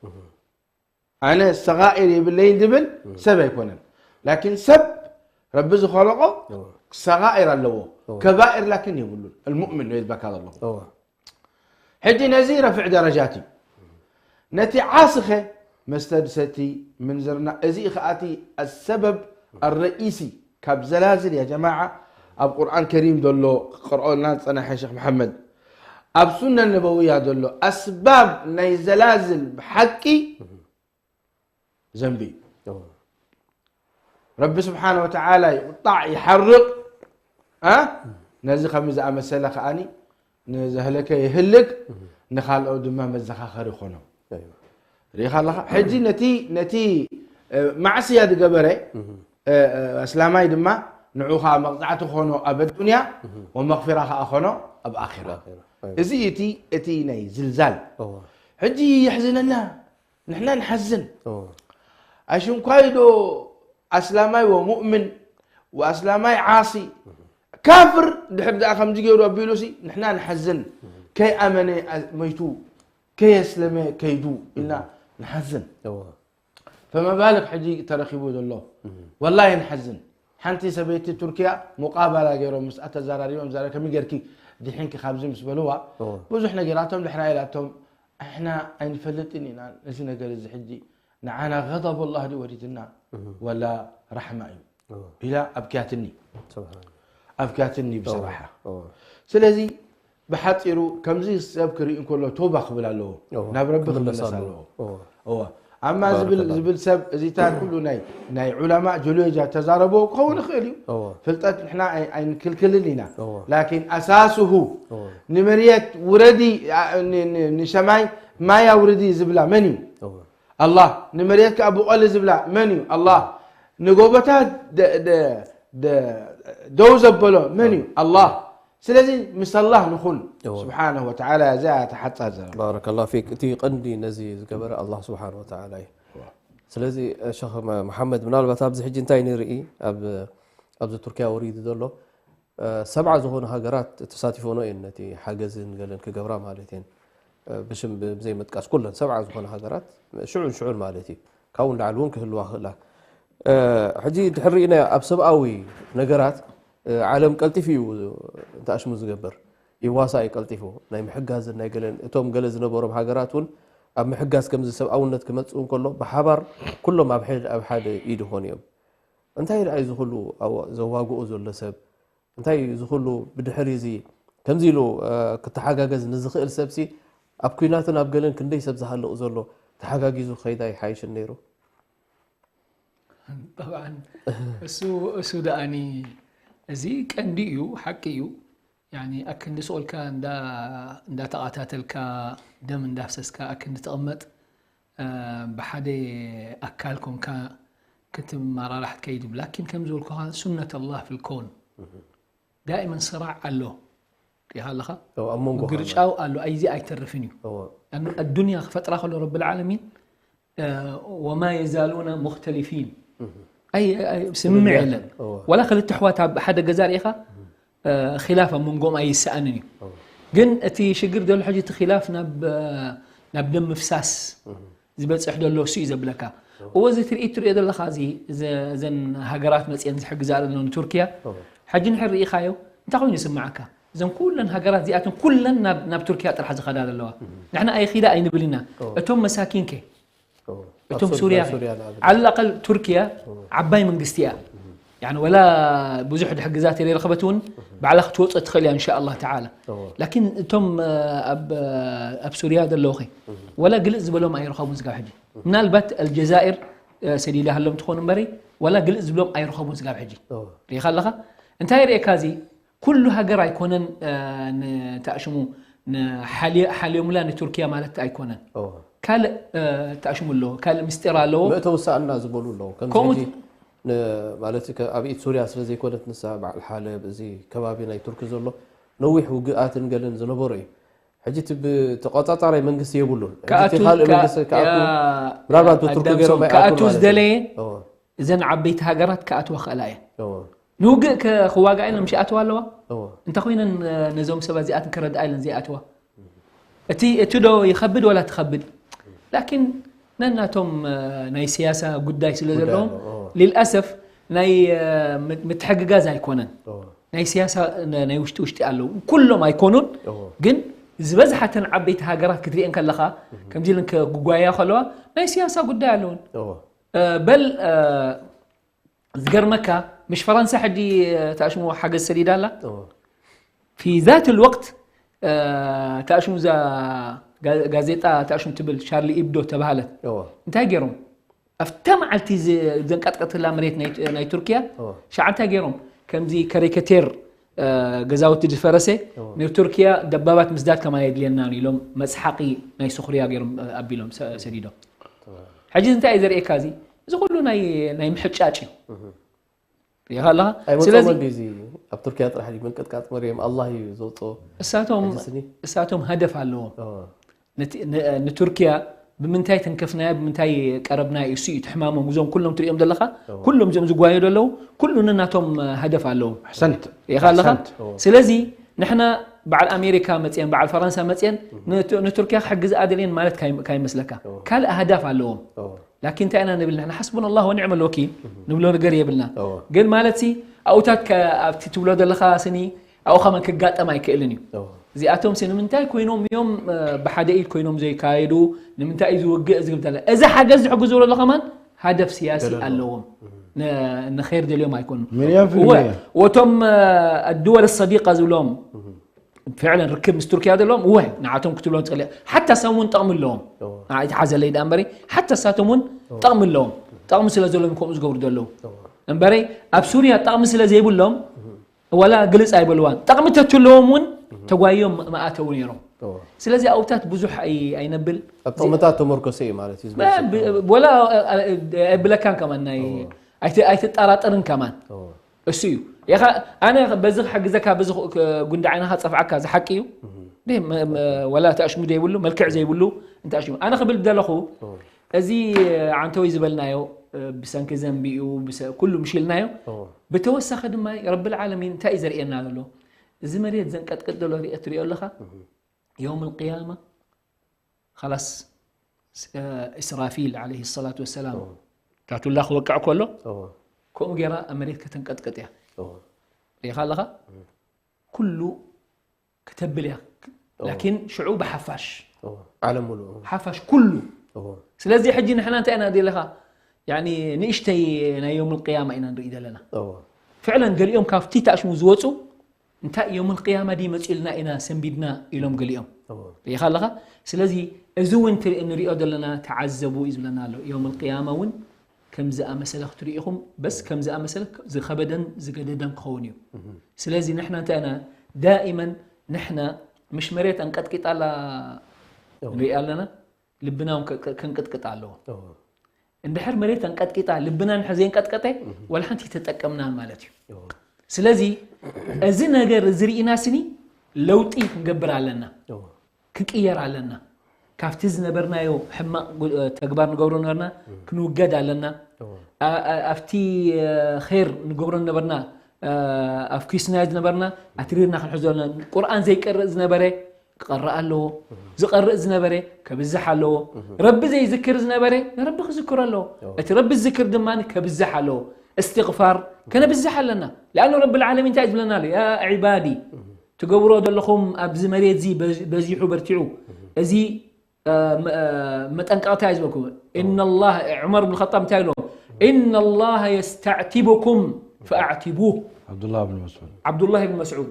ኣነ ሰጋኤር የብለይን ዝብል ሰብ ኣይኮነን። ላኪን ሰብ ረቢ ዝኸለቆ ሰጋኤር ኣለዎ። ከባኤር ላኪን የብሉን። المؤمن ነው ይዝበካ ዘለኹ ሕጂ ነዚ ረፍዕ ደረጃት እዩ። ነቲ ዓስኸ መስተ ድሰቲ ምንዝርና እዚ ከኣቲ السبب الرئيسي ካብ ዘላዝል ያ ጀማዓ ኣብ ቁርኣን ከሪም ዘሎ ክቅርኦልና ዝፀናሐ ሸክ መሓመድ ኣብ ሱነ ነበውያ ዘሎ ኣስባብ ናይ ዘላዝል ብሓቂ ዘንቢ እዩ። ረቢ ስብሓነ ወተዓላ ይቁጣዕ ይሓርቕ። ነዚ ከምዚ ዝኣመሰለ ከኣኒ ንዘህለከ የህልክ ንኻልኦ ድማ መዘኻኸሪ ይኾኖም። ርኢኻ ኣለኻ ሕጂ ነቲ ነቲ ማዕስያ ዝገበረ ኣስላማይ ድማ ንዑ ከዓ መቕፃዕቲ ኾኖ ኣብ ኣዱንያ ወመቕፊራ ከዓ ኾኖ ኣብ ኣራ። እዚ እቲ እቲ ናይ ዝልዛል ሕጂ የሕዝነና ንሕና ንሓዝን። ኣሽንኳይ ዶ ኣስላማይ ወሙእምን ወኣስላማይ ዓሲ ካፍር ድሕር ደኣ ከምዚ ገይሩ ኣቢሉሲ ንሕና ንሓዝን። ከይኣመነ መይቱ ከየስለመ ከይዱ ኢልና ንሓዝን። ፈመባልክ ሕጂ ተረኪቡ ዘሎ ወላሂ ንሓዝን። ሓንቲ ሰበይቲ ቱርኪያ ሙቃባላ ገይሮም ምስኣ ተዘራሪቦም ዛረ ከመይ ገርኪ ድሒንኪ ካብዚ ምስ በልዋ ብዙሕ ነገራቶም ድሕራ ኢላቶም ኣሕና ኣይንፈልጥን ኢና ነዚ ነገር እዚ ሕጂ ንዓና غضب الله ድዩ ወሪድና ወላ ራሕማ እዩ ኢላ ኣብኪያትኒ ኣብኪያትኒ ብሰራሓ። ስለዚ ብሓፂሩ ከምዚ ሰብ ክርኢ እንከሎ ቶባ ክብል ኣለዎ ናብ ረቢ ክምለስ ኣለዎ። ኣማ ዝብል ዝብል ሰብ እዚታ ኩሉ ናይ ናይ ዑለማ ጆሎጃ ተዛረቦ ክኸውን ይኽእል እዩ። ፍልጠት ንሕና ኣይንክልክልን ኢና። ላኪን ኣሳስሁ ንመርየት ውረዲ ንሰማይ ማይ ኣውርዲ ዝብላ መን እዩ? ኣላህ። ንመርየት ከዓ ብቆሊ ዝብላ መን እዩ? ኣላህ። ንጎቦታት ደው ዘበሎ መን እዩ? ኣላህ። ስለዚ ምስ ኣላህ ንኹን ስብሓነሁ ወተዓላ እዚኣ ተሓፃር ዘረባ። ባረከላሁ ፊክ። እቲ ቀንዲ ነዚ ዝገበረ ኣላህ ስብሓነሁ ወተዓላ እዩ። ስለዚ ሸኽ መሓመድ ምናልባት ኣብዚ ሕጂ እንታይ ንርኢ ኣብዚ ቱርኪያ ወሪዱ ዘሎ ሰብዓ ዝኾኑ ሃገራት ተሳቲፎኖ እየን ነቲ ሓገዝን ገለን ክገብራ ማለት እየን። ብሽም ብዘይ ምጥቃስ ኩለን ሰብዓ ዝኾነ ሃገራት ሽዑን ሽዑን ማለት እዩ። ካብኡ ንላዕሊ እውን ክህልዋ ክእላ። ሕጂ ድሕር ርኢናዮ ኣብ ሰብኣዊ ነገራት ዓለም ቀልጢፉ እዩ እንተኣሽሙ ዝገብር ይዋሳ እዩ ቀልጢፉ ናይ ምሕጋዝን ናይ ገለን እቶም ገለ ዝነበሮም ሃገራት እውን ኣብ ምሕጋዝ ከምዚ ሰብኣውነት ክመፅኡ እንከሎ ብሓባር ኩሎም ኣብ ሓደ ኢድ ይኾኑ እዮም። እንታይ ደኣ እዚ ኩሉ ዘዋግኦ ዘሎ ሰብ እንታይ እዚ ኩሉ ብድሕሪ እዚ ከምዚ ኢሉ ክተሓጋገዝ ንዝኽእል ሰብሲ ኣብ ኲናትን ኣብ ገለን ክንደይ ሰብ ዝሃልቕ ዘሎ ተሓጋጊዙ ከይዳ ይሓይሽን ነይሩ። ጠብዓን እሱ እሱ ደኣኒ እዚ ቀንዲ እዩ፣ ሓቂ እዩ። ያኒ ኣክንዲ ስቕ ኢልካ እንዳተቓታተልካ ደም እንዳፍሰስካ ኣክንዲ ትቕመጥ ብሓደ ኣካል ኮንካ ክትመራራሕ ትከይድ። ላኪን ከም ዝበልኩኻ ሱነት ኣላህ ፊል ኮውን ዳኢመን ስራዕ ኣሎ። ሪኢኻ ኣለኻ? ኣብ መንጎ ግርጫው ኣሎ። ኣይዚ ኣይተርፍን እዩ። ኣዱንያ ክፈጥራ ከሎ ረብል ዓለሚን ወማ የዛሉና ሙኽተሊፊን ስምምዕ የለን። ዋላ ክልተ ኣሕዋት ኣብ ሓደ ገዛ ርኢኻ ኺላፍ ኣብ መንጎኦም ኣይሰኣንን እዩ። ግን እቲ ሽግር ዘሎ ሕጂ እቲ ኺላፍ ናብ ናብ ደም ምፍሳስ ዝበፅሕ ዘሎ እሱ እዩ ዘብለካ። እዎ እዚ ትርኢት ትሪኦ ዘለኻ፣ እዚ እዘን ሃገራት መፅየን ዝሕግዛ ዘሎ ንቱርኪያ፣ ሕጂ ንሕር ርኢኻዮ እንታይ ኮይኑ ይስማዓካ? እዘን ኩለን ሃገራት እዚኣተን ኩለን ናብ ቱርኪያ ጥራሕ ዝኸዳ ዘለዋ፣ ንሕና ኣይኺዳ ኣይንብል ኢና። እቶም መሳኪን ከ? እቶም ሱርያ፣ ዓለል ኣቀል ቱርኪያ ዓባይ መንግስቲ እያ። ወላ ብዙሕ ድሕግዛት የለይረኸበት እውን ባዕላ ክትወፅኦ ትኽእል እያ እንሻ ኣላህ ተዓላ። ላኪን እቶም ኣብ ሱርያ ዘለዉ ኸ ወላ ግልፅ ዝበሎም ኣይረኸቡን ስጋብ ሕጂ። ምናልባት ኣልጀዛኢር ሰዲዳ ሃሎም ትኾኑ እምበሪ፣ ወላ ግልፅ ዝብሎም ኣይረኸቡን ስጋብ ሕጂ። ሪኢኻ ኣለኻ? እንታይ ርእካ እዚ ኩሉ ሃገር ኣይኮነን። ንታእሽሙ ሓልዮምላ ንቱርኪያ ማለት ኣይኮነን። ካልእ ታእሽሙ ኣለዎ፣ ካልእ ምስጢር ኣለዎ። መእተዊ ሳእና ዝበሉ ኣለዎ። ከምዚ ከምኡ ሕጂ ን-፣ ማለት ከ-፣ ኣብ ኢድ ሱርያ ስለ ዘይኮነት ንሳ በዓል ሓለብ፣ እዚ ከባቢ ናይ ቱርኪ ዘሎ ነዊሕ ውግኣትን ገለን ዝነበሮ እዩ። ሕጂ እቲ ብ-፣ ተቆጻጻራይ መንግስቲ የብሉን። ሕጂ እቲ ከኣቱ-፣ ካልእ ከኣ-፣ መንግስቲ ከኣቱ፣ ያ-፣ ምናልባት ብቱርኪ ኣዳምሶም ገይሮም ኣይኣቱን ከኣቱ ማለት እዩ። ዝደለየ እዎ። እዘን ዓበይቲ ሃገራት ክኣትዋ ክእላ እየን። እዎ። ንውግእ ከ-፣ ክዋግኣ ኢለን ምሽ ይኣትዋ ኣለዋ? እዎ። እንተ ኮይነን ነዞም ሰባት እዚኣትን ክረድኣ ኢለን ዘይኣትዋ? እቲ፣ እቲ ዶ ይኸብድ ወላ ትኸብድ? ላኪን ነናቶም ናይ ስያሳ ጉዳይ ስለ ጉዳይ ዘለዎም ኣለዎ፣ እዎ። ሊልኣሰፍ ናይ ምትሕግጋዝ ኣይኮነን። እዎ። ናይ ስያሳ ናይ ውሽጢ ውሽጢ ኣለዉ። ኩሎም ኣይኮኑን፣ እዎ። ግን ዝበዝሓተን ዓበይቲ ሃገራት ክትሪኤን ከለኻ፣ ከምዚ ኢለን ክጓየያ ከለዋ ናይ ስያሳ ጉዳይ ኣለውን። እዎ። በል ዝገርመካ ምሽ ፈረንሳ ሕጂ ታእሽሙ ሓገዝ ሰዲዳ ኣላ። እዎ። في ذات الوقت ታእሽሙ እዛ ጋ-፣ ጋዜጣ ታእሽሙ ትብል ሻርሊ ኢብዶ ተባሃለት። እዎ። እንታይ ገይሮም? ኣብታ መዓልቲ ዝ-፣ ዘንቀጥቀጥላ መሬት ናይ፣ ናይ ቱርኪያ እዎ። ሻዓ እንታይ ገይሮም? ከምዚ ከሪከቴር ገዛውቲ ዝፈረሰ እዎ። ንቱርኪያ ደባባት ምስዳድ ከማን የድልየና ኢሎም መስሓቂ ናይ ስኹርያ ገይሮም ኣቢሎም ሰ-፣ ሰዲዶም። ሕጂ እንታይ እዩ ዘርእየካ እዚ? እዚ ኩሉ ናይ፣ ናይ ምሕጫጭ እዩ። ሪኢኻ ኣለኻ? ኣይመጾም ስለዚ እንዲ እዚ ኣብ ቱርኪያ ጥራሕ ድዩ ምንቅጥቃጥ መርዮም ኣላህ እዩ ዘውጽኦ። እሳቶም፣ ሕጂ ስኒ? እሳቶም ሃደፍ ኣለዎም። እዎ። ነት-፣ ን-፣ ንቱርኪያ ብምንታይ ተንከፍናያ፣ ብምንታይ ቀረብናያ እዩ፣ እሱ እዩ እቲ ሕማሞም። እዞም ኩሎም ትሪኦም ዘለኻ፣ እዎ። ኩሎም እዚኦም ዝጓየዩ ዘለዉ፣ ኩሉ ነናቶም ሃደፍ ኣለዎም። ኣሕሰንት። ሪኢኻ ኣለኻ? ኣሕሰንት። እዎ። ስለዚ ንሕና በዓል ኣሜሪካ መፅየን፣ በዓል ፈረንሳ መፅየን፣ ንቱ-፣ ንቱርኪያ ክሕግዝኣ ደልየን ማለት ካይ-፣ ካይመስለካ። እዎ። ካልእ ኣህዳፍ ኣለዎም። እዎ። ላኪን እንታይ ኢና ንብል ንሕና? ሓስቡና ኣላህ ወኒዕመል ወኪል ንብሎ ነገር የብልና። እዎ። ግን ማለት ሲ ኣብኡታት ከ-፣ ኣብቲ ትብሎ ዘለኻ ስኒ ኣብኡ ኸማን ክጋጠም ኣይክእልን እዩ። እዎ። እዚኣቶም ሲ ንምንታይ ኮይኖም እዮም፣ እ፣ ብሓደ ኢድ ኮይኖም ዘይካየዱ? ንምንታይ እዩ ዝውግእ ዝብል ተለ-፣ እዚ ሓገዝ ዝሕግዙ ዘሎ ኸማን ሃደፍ ስያሲ ገለ ኣለዎ። ኣለዎም። ን-፣ ንኸይር ደልዮም ኣይኮኑን። ሚልዮን ፊልሚ እወ፣ እየ። ወቶም፣ እ፣ ኣድወል ሰዲቃ ዝብሎም ፍዕለን ርክብ ምስ ቱርኪያ ዘለዎም፣ እወ፣ ንዓቶም ክትብሎም ትኽእል እያ። ሓታ ሳም እውን ጠቕሚ ኣለዎም። እዎ። ንዓይ ትሓዘለይ ደኣ እምበሪ፣ ሓታ ሳቶም እውን እዎ። ጠቕሚ ኣለዎም። ጠቕሚ ስለ ዘለዎም ከምኡ ዝገብሩ ዘለዉ። እዎ። እምበረይ፣ ኣብ ሱርያ ጠቕሚ ስለ ዘይብሎም፣ ዋላ ግልጽ ኣይበልዋን። ጠቕሚ ተትህልዎም እውን፣ ተጓዮም መኣተው ነይሮም። እዎ። ስለዚ ኣብታት ብዙሕ ኣይ-፣ ኣይነብል። ኣብ ጠቕምታት ተመርኮሰ እዩ ማለት እዩ ብ-፣ ዝመስል። ብ-፣ ወላ፣ እ-፣ እ-፣ ኣይብለካን ከማን ናይ፣ እዎ። ኣይት-፣ ኣይትጠራጠርን ከማን። እዎ። እሱ እዩ። ኢኻ፣ ኣነ በዚ ክሕግዘካ፣ በዚ ክ-፣ ክ-፣ ጉንዲ ዓይንኻ ጸፍዓካ፣ እዚ ሓቂ እዩ። እህ። ደይ፣ መ-፣ መ-፣ ወላ ተኣሽሙ ዘይብሉ፣ መልክዕ ዘይብሉ፣ እንተ ኣሽሙ። ኣነ ክብል ዘለኹ፣ እህ። እዚ ዓንተወይ ዝበልናዮ፣ እ፣ ብሰንኪ ዘንቢ እዩ፣ ብሰ-፣ ኩሉ ምሽ ኢልናዮ፣ እህ። ብተወሳኺ ድማ ረብል ዓለሚን እንታይ እዩ ዘርእየና ዘሎ? እዚ መሬት ዘንቀጥቅጥ ዘሎ ርእ-፣ ትሪኦ ኣለኻ? እህ። የውም ኣልቅያማ፣ ኸላስ፣ ስ-፣ እ፣ እስራፊል ዓለይሂ ሰላቱ ወሰላም እዎ። ታቱላ ክወቅዕ ከሎ፣ እዎ። ከምኡ ጌራ ኣብ መሬት ከተንቀጥቅጥ እያ። እዎ። ሪኢኻ ኣለኻ? እም። ኩሉ ክተብል እያ። እዎ። ላኪን ሽዑ ብሓፋሽ። እዎ። ዓለም ሙሉእ። ሓፋሽ ኩሉ። እዎ። ስለዚ ሕጂ ንሕና እንታይ ኢና ንርኢ ኣለኻ? ያኒ ንእሽተይ ናይ የውም ኣልቅያማ ኢና ንርኢ ዘለና። እዎ። ፍዕለን ገሊኦም ካብቲ ታሽሙ ዝወፁ እንታይ ዮም ኣልቅያማ ድዩ መፂኡልና ኢና ሰንቢድና ኢሎም ገሊኦም። እዎ። ርኢኻ ኣለኻ? ስለዚ እዚ እውን ትርኢ-፣ ንሪኦ ዘለና ተዓዘቡ እዩ ዝብለና ኣሎ። ዮም ኣልቅያማ እውን ከም ዝኣመሰለ ክትርኢ ኢኹም፣ በስ ከም ዝኣመሰለ ዝኸበደን ዝገደደን ክኸውን እዩ። እህ። ስለዚ ንሕና እንታይ ኢና ዳኢመን ንሕና ምሽ መሬት ኣንቀጥቂጣላ እዎ። ንሪኣ ኣለና፣ ልብና እውን ከ-፣ ከ-፣ ከንቅጥቅጥ ኣለዎ። እዎ። እንድሕር መሬት ኣንቀጥቂጣ ልብና እንድሕር ዘየንቀጥቀጠ፣ እህ። ወላ ሓንቲ ተጠቀምናን ማለት እዩ። እዎ። ስለዚ፣ እዚ ነገር እዚ ርኢና ስኒ ለውጢ ክንገብር ኣለና። እዎ። ክንቅየር ኣለና። ካብቲ ዝነበርናዮ ሕማቕ ጉ-፣ ተግባር ንገብሮ ነበርና፣ እህ። ክንውገድ ኣለና። እዎ። ኣ-፣ ኣ-፣ ኣብቲ፣ እ፣ ኼር ንገብሮ ነበርና፣ ኣብ ኪስና ዝነበርና ኣትሪርና ክንሕዞ ኣለና። ቁርኣን ዘይቀርእ ዝነበረ ክቐርእ ኣለዎ። ዝቐርእ ዝነበረ ከብዝሕ ኣለዎ። ረቢ ዘይዝክር ዝነበረ ንረቢ ክዝክሮ ኣለዎ። እቲ ረቢ ዝዝክር ድማ ከብዝሕ ኣለዎ። እስትግፋር ከነብዝሕ ኣለና። لأنه ረቢ العالمين እንታይ ዝብለና ኣሎ? ያ ዒባዲ፣ ትገብሮ ዘለኹም ኣብዚ መሬት እዚ በዚ-፣ በዚሑ በርቲዑ፣ እዚ፣ እ፣ መ-፣ እ፣ መጠንቀቕታ እዩ ዝበልኩ። إن الله، ዑመር ብን ኸጣብ እንታይ ኢሎም? إن الله يستعتبكم فأعتبوه. ዓብዱላህ ብን መስዑድ። ዓብዱላህ ብን መስዑድ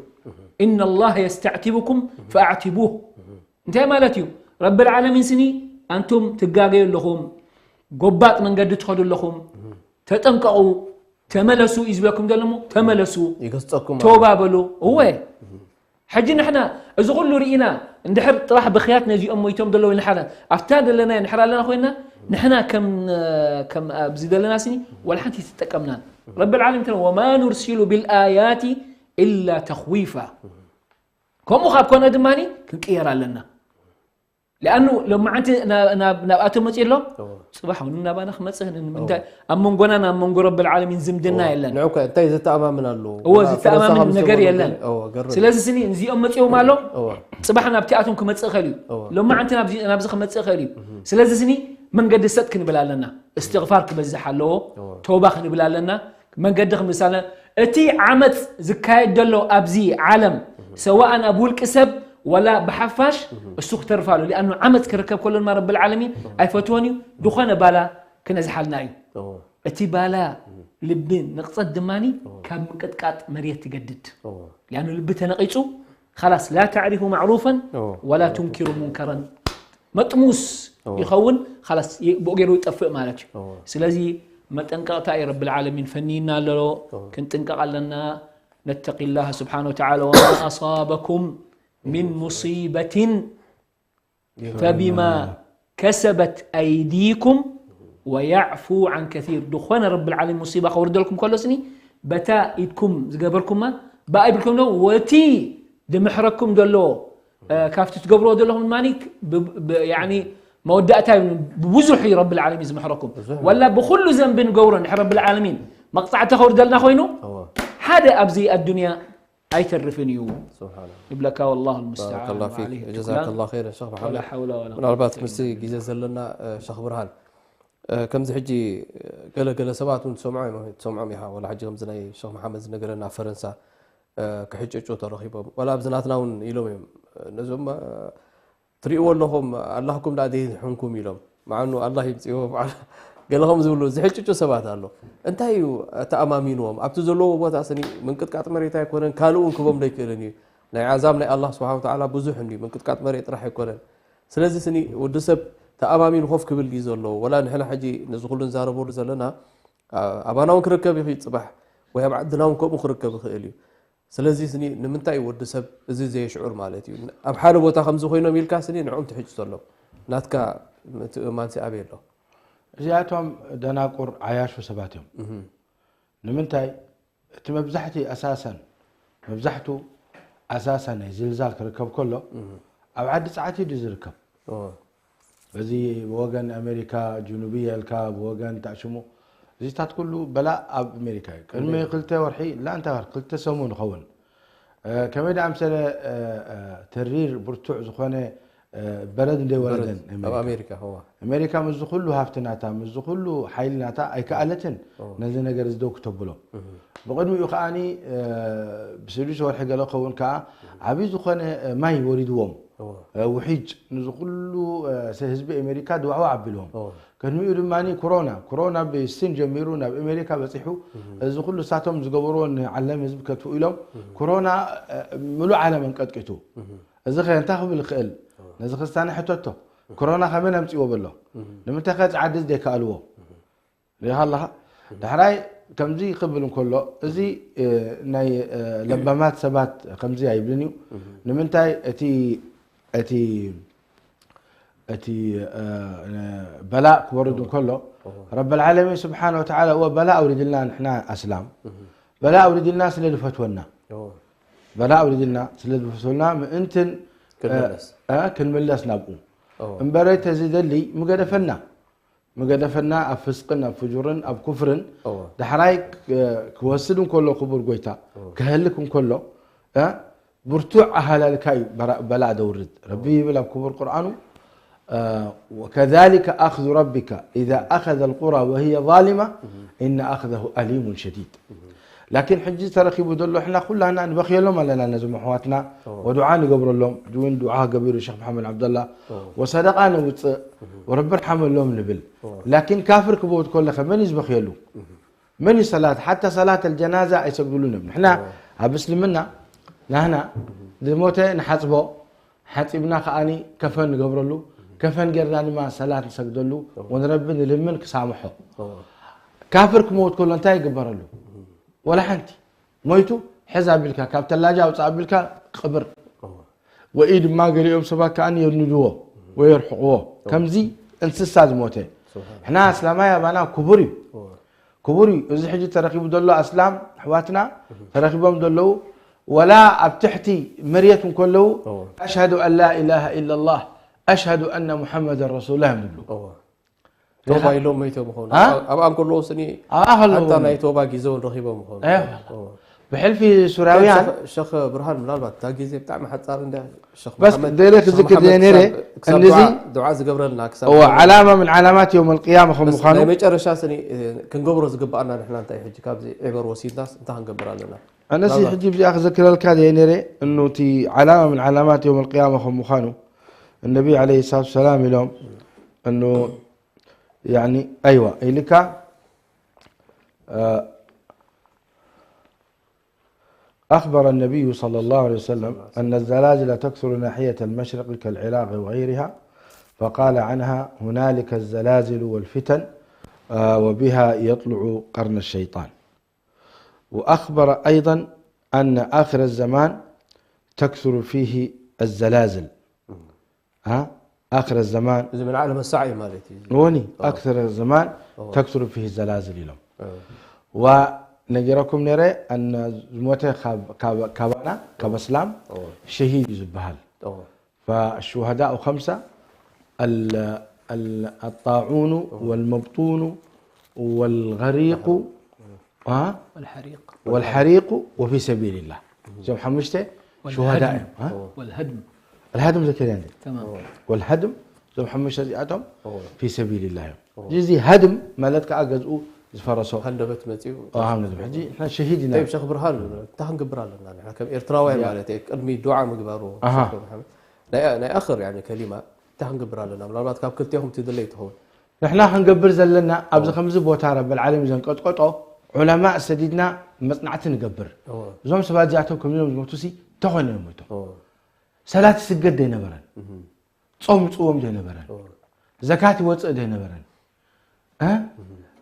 إن الله يستعتبكم فأعتبوه። እንታይ ማለት እዩ? ረብል ዓለሚን ስኒ ኣንቱም ትጋገዩ ኣለኹም፣ ጎባጥ መንገዲ ትኸዱ ኣለኹም፣ ተጠንቀቑ፣ ተመለሱ እዩ ዝብለኩም ዘሎ እሞ ተመለሱ፣ ይገስጸኩም ተውባ በሉ። እወ፣ ሕጂ ንሕና እዚ ኩሉ ርኢና እንድሕር ጥራሕ ብኽያት ነዚኦም ሞይቶም ዘለዉ ንሓና ኣብታ ዘለና ንሕር ኣለና ኮይና ንሕና ከም ከም ኣብዚ ዘለና ስኒ ወላ ሓንቲ ትጠቀምናን። ረብል ዓለሚን እንተ وما نرسل بالآيات إلا تخويفا። ከምኡ ካብ ኮነ ድማ ክንቅየር ኣለና። لأنه ሎማዓንቲ ናብ- ናብ- ናብኣቶም መፅኡ ኣሎ፣ ፅባሕ እውን ናባና ክመፅእ ን-፣ ምንታይ ኣብ መንጎና ናብ መንጎ ረብል ዓለሚን ዝምድና የለን። ንዑ እንታይ ዘተኣማምን ኣለዎ? እዎ፣ ዝተኣማምን ነገር የለን። ስለዚ ስኒ እዚኦም መፅኦም ኣሎ፣ እዎ። ፅባሕ ናብቲኣቶም ክመፅእ ይኽእል እዩ። እዎ። ሎማዓንቲ ናብዚ- ናብዚ ክመፅእ ይኽእል እዩ። ስለዚ ስኒ መንገዲ ሰጥ ክንብል ኣለና። እስትግፋር ክበዝሕ ኣለዎ፣ እዎ። ተውባ ክንብል ኣለና። መንገዲ ክምሳለ እቲ ዓመፅ ዝካየድ ዘሎ ኣብዚ ዓለም ሰዋእን ኣብ ውልቂ ሰብ ወላ ብሓፋሽ እሱ ክተርፍ ኣሎ። ሊኣኑ ዓመፅ ክርከብ ከሎ ድማ ረብል ዓለሚን ኣይፈትዎን እዩ። ዝኾነ ባላ ክነዝሓልና እዩ። እቲ ባላ ልቢ ንቕፀት ድማ ካብ ምንቅጥቃጥ መሬት ትገድድ። ሊኣኑ ልቢ ተነቒፁ خلاص لا تعرف معروفا ولا تنكر منكرا መጥሙስ ይኸውን። خلاص ብኡ ገይሩ ይጠፍእ ማለት እዩ። ስለዚ መጠንቀቕታ እዩ ረብል ዓለሚን ፈንይና ኣሎ። ክንጥንቀቕ ኣለና። نتق الله سبحانه وتعالى وما أصابكم من مصيبة فبما كسبت أيديكم ويعفو عن كثير። ዝኾነ ረብል ዓለሚን ሙሲባ ከውርደልኩም ከሎ ስኒ በታ ኢድኩም ዝገበርኩማ ብኣ ይብልኩም ዶ ወቲ ድምሕረኩም ዘሎ ካብቲ ትገብርዎ ዘለኹም ድማ መወዳእታ ብብዙሕ እዩ ረብል ዓለሚን ዝምሕረኩም። ወላ ብኩሉ ዘንቢ ንገብሮ ንድሕር ረብል ዓለሚን መቕፃዕቲ ከውርደልና ኮይኑ ሓደ ኣብዚ ኣዱንያ ኣይተርፍን እዩ ይብለካ። والله المستعان ባረከላሁ ፊክ። ጀዛከላሁ ኸይረን ሸኽ መሓመድ። ምናልባት ምስቲ ግዜ ዘለና ሸኽ ብርሃን ከምዚ ሕጂ ገለገለ ሰባት እውን ትሰምዖም ኢኻ፣ ወላ ሕጂ ከምዚ ናይ ሸኽ መሓመድ ዝነገረና ኣብ ፈረንሳ ክሕጨጩ ተረኺቦም፣ ዋላ ኣብዚ ናትና እውን ኢሎም እዮም። ነዞም ትሪእዎ ኣለኹም ኣላህኩም ደኣ ደይሕንኩም ኢሎም፣ መዓኑ ኣላህ ይምፅእዎ በዓል ገለ ከም ዝብሉ ዝሕጭጩ ሰባት ኣሎ። እንታይ እዩ ተኣማሚንዎም ኣብቲ ዘለዎ ቦታ ስኒ ምንቅጥቃጥ መሬት ኣይኮነን፣ ካልእ እውን ክቦም ዶ ኣይክእልን እዩ። ናይ ዓዛብ ናይ ኣላህ ስብሓን ወተዓላ ብዙሕ እንድዩ፣ ምንቅጥቃጥ መሬት ጥራሕ ኣይኮነን። ስለዚ ስኒ ወዲ ሰብ ተኣማሚኑ ኮፍ ክብል ድዩ ዘለዎ? ወላ ንሕና ሕጂ ነዚ ኩሉ ንዛረበሉ ዘለና ኣባና እውን ክርከብ ይኽእል ፅባሕ፣ ወይ ኣብ ዓድና እውን ከምኡ ክርከብ ይኽእል እዩ። ስለዚ ስኒ ንምንታይ እዩ ወዲ ሰብ እዚ ዘየሽዑር ማለት እዩ? ኣብ ሓደ ቦታ ከምዚ ኮይኖም ኢልካ ስኒ ንዕኦም ትሕጭ ዘሎ ናትካ ምትእምማን ሲ ኣበይ ኣሎ? እዚኣቶም ደናቁር ዓያሹ ሰባት እዮም። ንምንታይ እቲ መብዛሕቲ ኣሳሰን መብዛሕቱ ኣሳሰን ናይ ዝልዛል ክርከብ ከሎ ኣብ ዓዲ ፃዕቲ ድዩ ዝርከብ? በዚ ብወገን ኣሜሪካ ጅኑብያ ኢልካ ብወገን ታሽሙ እዚታት ኩሉ በላእ ኣብ ኣሜሪካ እዩ። ቅድሚ ክልተ ወርሒ ላ እንታይ ወርሒ ክልተ ሰሙን ይኸውን ከመይ ደኣ ምሰለ ተሪር ብርቱዕ ዝኾነ በረድ እንደ ወረደን ኣብ ኣሜሪካ እዋ ኣሜሪካ ምስዚ ኩሉ ሃፍቲ ናታ ምስዚ ኩሉ ሓይሊ ናታ ኣይከኣለትን ነዚ ነገር እዚ ደው ክተብሎ። ብቕድሚኡ ከዓኒ ብስዱስ ወርሒ ገለ ክኸውን ከዓ ዓብዪ ዝኾነ ማይ ወሪድዎም ውሒጅ ንዚ ኩሉ ህዝቢ ኣሜሪካ ድዋዕዋዕ ኣቢልዎም። ቅድሚኡ ድማ ኮሮና ኮሮና ብስን ጀሚሩ ናብ ኣሜሪካ በፂሑ እዚ ኩሉ እሳቶም ዝገበርዎ ንዓለም ህዝቢ ከጥፍኡ ኢሎም ኮሮና ምሉእ ዓለም ኣንቀጥቂቱ። እዚ ከ እንታይ ክብል ይኽእል? ነዚ ክርስትያን ሕተቶ። ኮሮና ከመን ኣምፅዎ በሎ? ንምንታይ ከ ፃዓዲ ዘይከኣልዎ? ሪኢኻ ኣለኻ? ዳሕራይ ከምዚ ክብል እንከሎ እዚ ናይ ለባማት ሰባት ከምዚ ኣይብልን እዩ። ንምንታይ እቲ እቲ እቲ በላእ ክወርድ እንከሎ ረበል ዓለሚን ስብሓን ወተዓላ እወ በላእ ኣውሪድልና ንሕና ኣስላም በላእ ኣውሪድልና ስለ ዝፈትወና በላእ ኣውሪድልና ስለ ዝፈትወና ምእንትን ክንምለስ ክንምለስ ናብኡ እምበረ ተዝደሊ ምገደፈና ምገደፈና ኣብ ፍስቅን ኣብ ፍጁርን ኣብ ኩፍርን እወ። ዳሕራይ ክ- ክወስድ እንከሎ ክቡር ጎይታ እወ። ክህልክ እንከሎ እ? ብርቱዕ ኣሃላልካ እዩ በራ- በላእ ደውርድ ረቢ ይብል ኣብ ክቡር ቁርኣኑ እ፣ وكذلك أخذ ربك إذا أخذ القرى وهي ظالمة إن أخذه أليم شديد ላኪን ሕጂ ተረኪቡ ዘሎ ሕና ኩላና ንበክየሎም ኣለና ነዞም ኣሕዋትና እወ። ወዱዓ ንገብረሎም ሕጂ እውን ዱዓ ገቢሩ ሸክ መሓመድ ዓብደላ እወ። ወሰደቃ ነውፅእ ወረቢ ርሓመሎም ንብል እወ። ላኪን ካፍር ክመውት ከለኸ መን እዩ ዝበክየሉ መን እዩ ሰላት ሓታ ሰላት ኣልጀናዛ ኣይሰግዱሉን እዮም ንሕና ኣብ እስልምና ናህና ዝሞተ ንሓፅቦ ሓፂብና ከዓኒ ከፈን ንገብረሉ ከፈን ጌርና ድማ ሰላት ንሰግደሉ ወንረቢ ንልምን ክሳምሖ እወ። ካፍር ክመውት ከሎ እንታይ ይግበረሉ ወላ ሓንቲ ሞይቱ ሕዝ ኣቢልካ ካብ ተላጃ ኣውፅእ ኣቢልካ ቅብር እወ። ወይ ድማ ገሊኦም ሰባት ከዓ የንድዎ ወይ የርሕቕዎ ከምዚ እንስሳ ዝሞተ ሕና እስላማይ ኣባና ክቡር እዩ እወ። ክቡር እዩ እዚ ሕጂ ተረኪቡ ዘሎ ኣስላም ኣሕዋትና ተረኪቦም ዘለዉ ወላ ኣብ ትሕቲ መርየት እንከለዉ እወ። أشهد أن لا إله إلا الله أشهد أن محمدا رسول الله እዮም ዝብሉ እወ። ቶባ ኢሎም መይቶም ይኾኑ አ? ኣብኣ እንከለዎ ስኒ ኣብኣ ከለዎ ሓታ ናይ ቶባ ግዜ እውን ረኪቦም ይኾኑ እወ። እወ። ብሕልፊ ሱራውያን ሸኽ- ሸኽ ብርሃን ምናልባት እታ ግዜ ብጣዕሚ ሓፃር እንዳ ሸኽ በስ መሓመድ- ደለ ሸኽ ክዝክር መሓመድ ደየ ነይረ ክሳብ- ክሳብ እነዚ ዱዓ- ዱዓ ዝገብረልና ክሳብ እወ ዓላማ ምን ዓላማት የውም ኣልቅያማ ከም በስ ምዃኑ ናይ መጨረሻ ስኒ እ፣ ክንገብሮ ዝግባኣና ንሕና እንታይ ሕጂ ካብዚ ዕበር ወሲድናስ እንታይ ክንገብር ኣለና ኣነሲ ሕጂ ብዚኣ ክዘክረልካ ደየ ነይረ እኑ እቲ ዓላማ ምን ዓላማት የውም ኣልቅያማ ከም ምዃኑ النبي عليه الصلاة والسلام ኢሎም እኑ يعني أيوة ኢልካ أخبر النبي صلى الله عليه وسلم أن الزلازل تكثر ناحية المشرق كالعراق وغيرها فقال عنها هنالك الزلازل والفتن وبها يطلع قرن الشيطان وأخبر أيضا أن آخر الزمان تكثر فيه الزلازل ها آخر الزمان እዚ ምን ዓለም ሳዕ እዩ ማለት እዩ وني أكثر الزمان تكثر فيه الزلازل ኢሎም ونገረኩም ነረ أن ዝሞተ ካባና ካብ ኣስላም ሸሂድ እዩ ዝበሃል فالشهداء خمسة الطاعون والمبطون والغريق والحريق وفي سبيل الله እዞም ሓሙሽተ شهداء እዮም الهدم ዘከርያ والهدم እዞም ሓሙሽተ እዚኣቶም في سبيل الله እዮም እዚ هدم ማለት ከዓ ገዝኡ ዝፈረሶ ሃንደበት መፅኡ ሕጂ ሸሂድ ኢና ሸክ ብርሃን እንታይ ክንገብር ኣለና ከም ኤርትራውያን ማለት ቅድሚ ዱዓ ምግባሩ ናይ ኣኽር ከሊማ እንታይ ክንገብር ኣለና ምናልባት ካብ ክልቴኹም ትድለይ ትኸውን ንሕና ክንገብር ዘለና ኣብዚ ከምዚ ቦታ ረበል ዓለም ዘንቀጥቀጦ ዑለማእ ሰዲድና መፅናዕቲ ንገብር እዞም ሰባት እዚኣቶም ከምዚኦም ዝሞቱ ሲ ተኾይኖም ሞይቶም ሰላት ይስገድ ዘይነበረን ጾም ይፅወም ዘይነበረን ዘካት ይወፅእ ዘይነበረን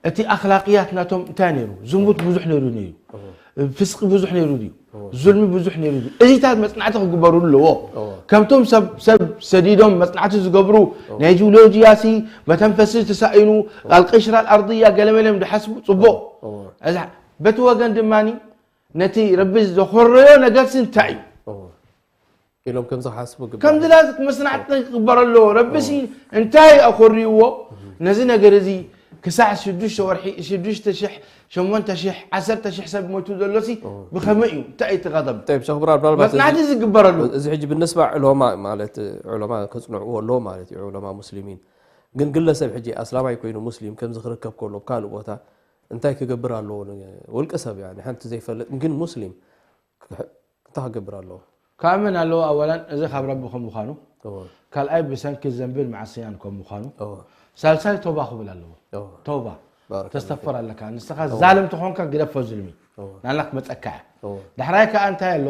እቲ ኣክላቅያት ናቶም እንታይ ነይሩ ዝሙት ብዙሕ ነይሩ ነይሩ ፍስቂ ብዙሕ ነይሩ ድዩ ዙልሚ ብዙሕ ነይሩ ድዩ እዚታት መፅናዕቲ ክግበሩ ኣለዎ ከምቶም ሰብ ሰብ ሰዲዶም መፅናዕቲ ዝገብሩ ናይ ጂኦሎጂያ ሲ መተንፈሲ ተሳኢኑ ኣልቅሽራ ኣርضያ ገለመለም ዝሓስቡ ፅቡቅ በቲ ወገን ድማ ነቲ ረቢ ዘኮረዮ ነገር ሲ እንታይ እዩ ኢሎም ከም ዝሓስቡ ግበር ከምዚ ላ መስናዕቲ ክግበር ኣለዎ ረቢ ሲ እንታይ ኣኮርይዎ ነዚ ነገር እዚ ክሳዕ ሽዱሽተ ወርሒ ሽዱሽተ ሽሕ ሸሞንተ ሽሕ ዓሰርተ ሽሕ ሰብ ሞይቱ ዘሎ ሲ ብኸመይ እዩ እንታይ እዩ እቲ ቀደም ጠይብ ሸኽ ብራር ምናልባት መፅናዕቲ ዝግበረሉ እዚ ሕጂ ብነስባ ዑለማ ማለት ዑለማ ከፅንዕዎ ኣለዎ ማለት እዩ ዑለማ ሙስሊሚን ግን ግለሰብ ሕጂ ኣስላማይ ኮይኑ ሙስሊም ከምዚ ክርከብ ከሎ ካልእ ቦታ እንታይ ክገብር ኣለዎ ውልቀ ሰብ ሓንቲ ዘይፈልጥ ግን ሙስሊም እንታይ ክገብር ኣለዎ ክኣምን ኣለዎ ኣወላን እዚ ካብ ረቢ ከም ምዃኑ ካልኣይ ብሰንኪ ዘንብን መዓስያን ከም ምዃኑ ሳልሳይ ተውባ ክብል ኣለዎ ተውባ ተስተፍር ኣለካ ንስኻ ዛልም ተኾንካ ግደፎ ዝልሚ ናና ክመፀካ እያ ዳሕራይ ከዓ እንታይ ኣሎ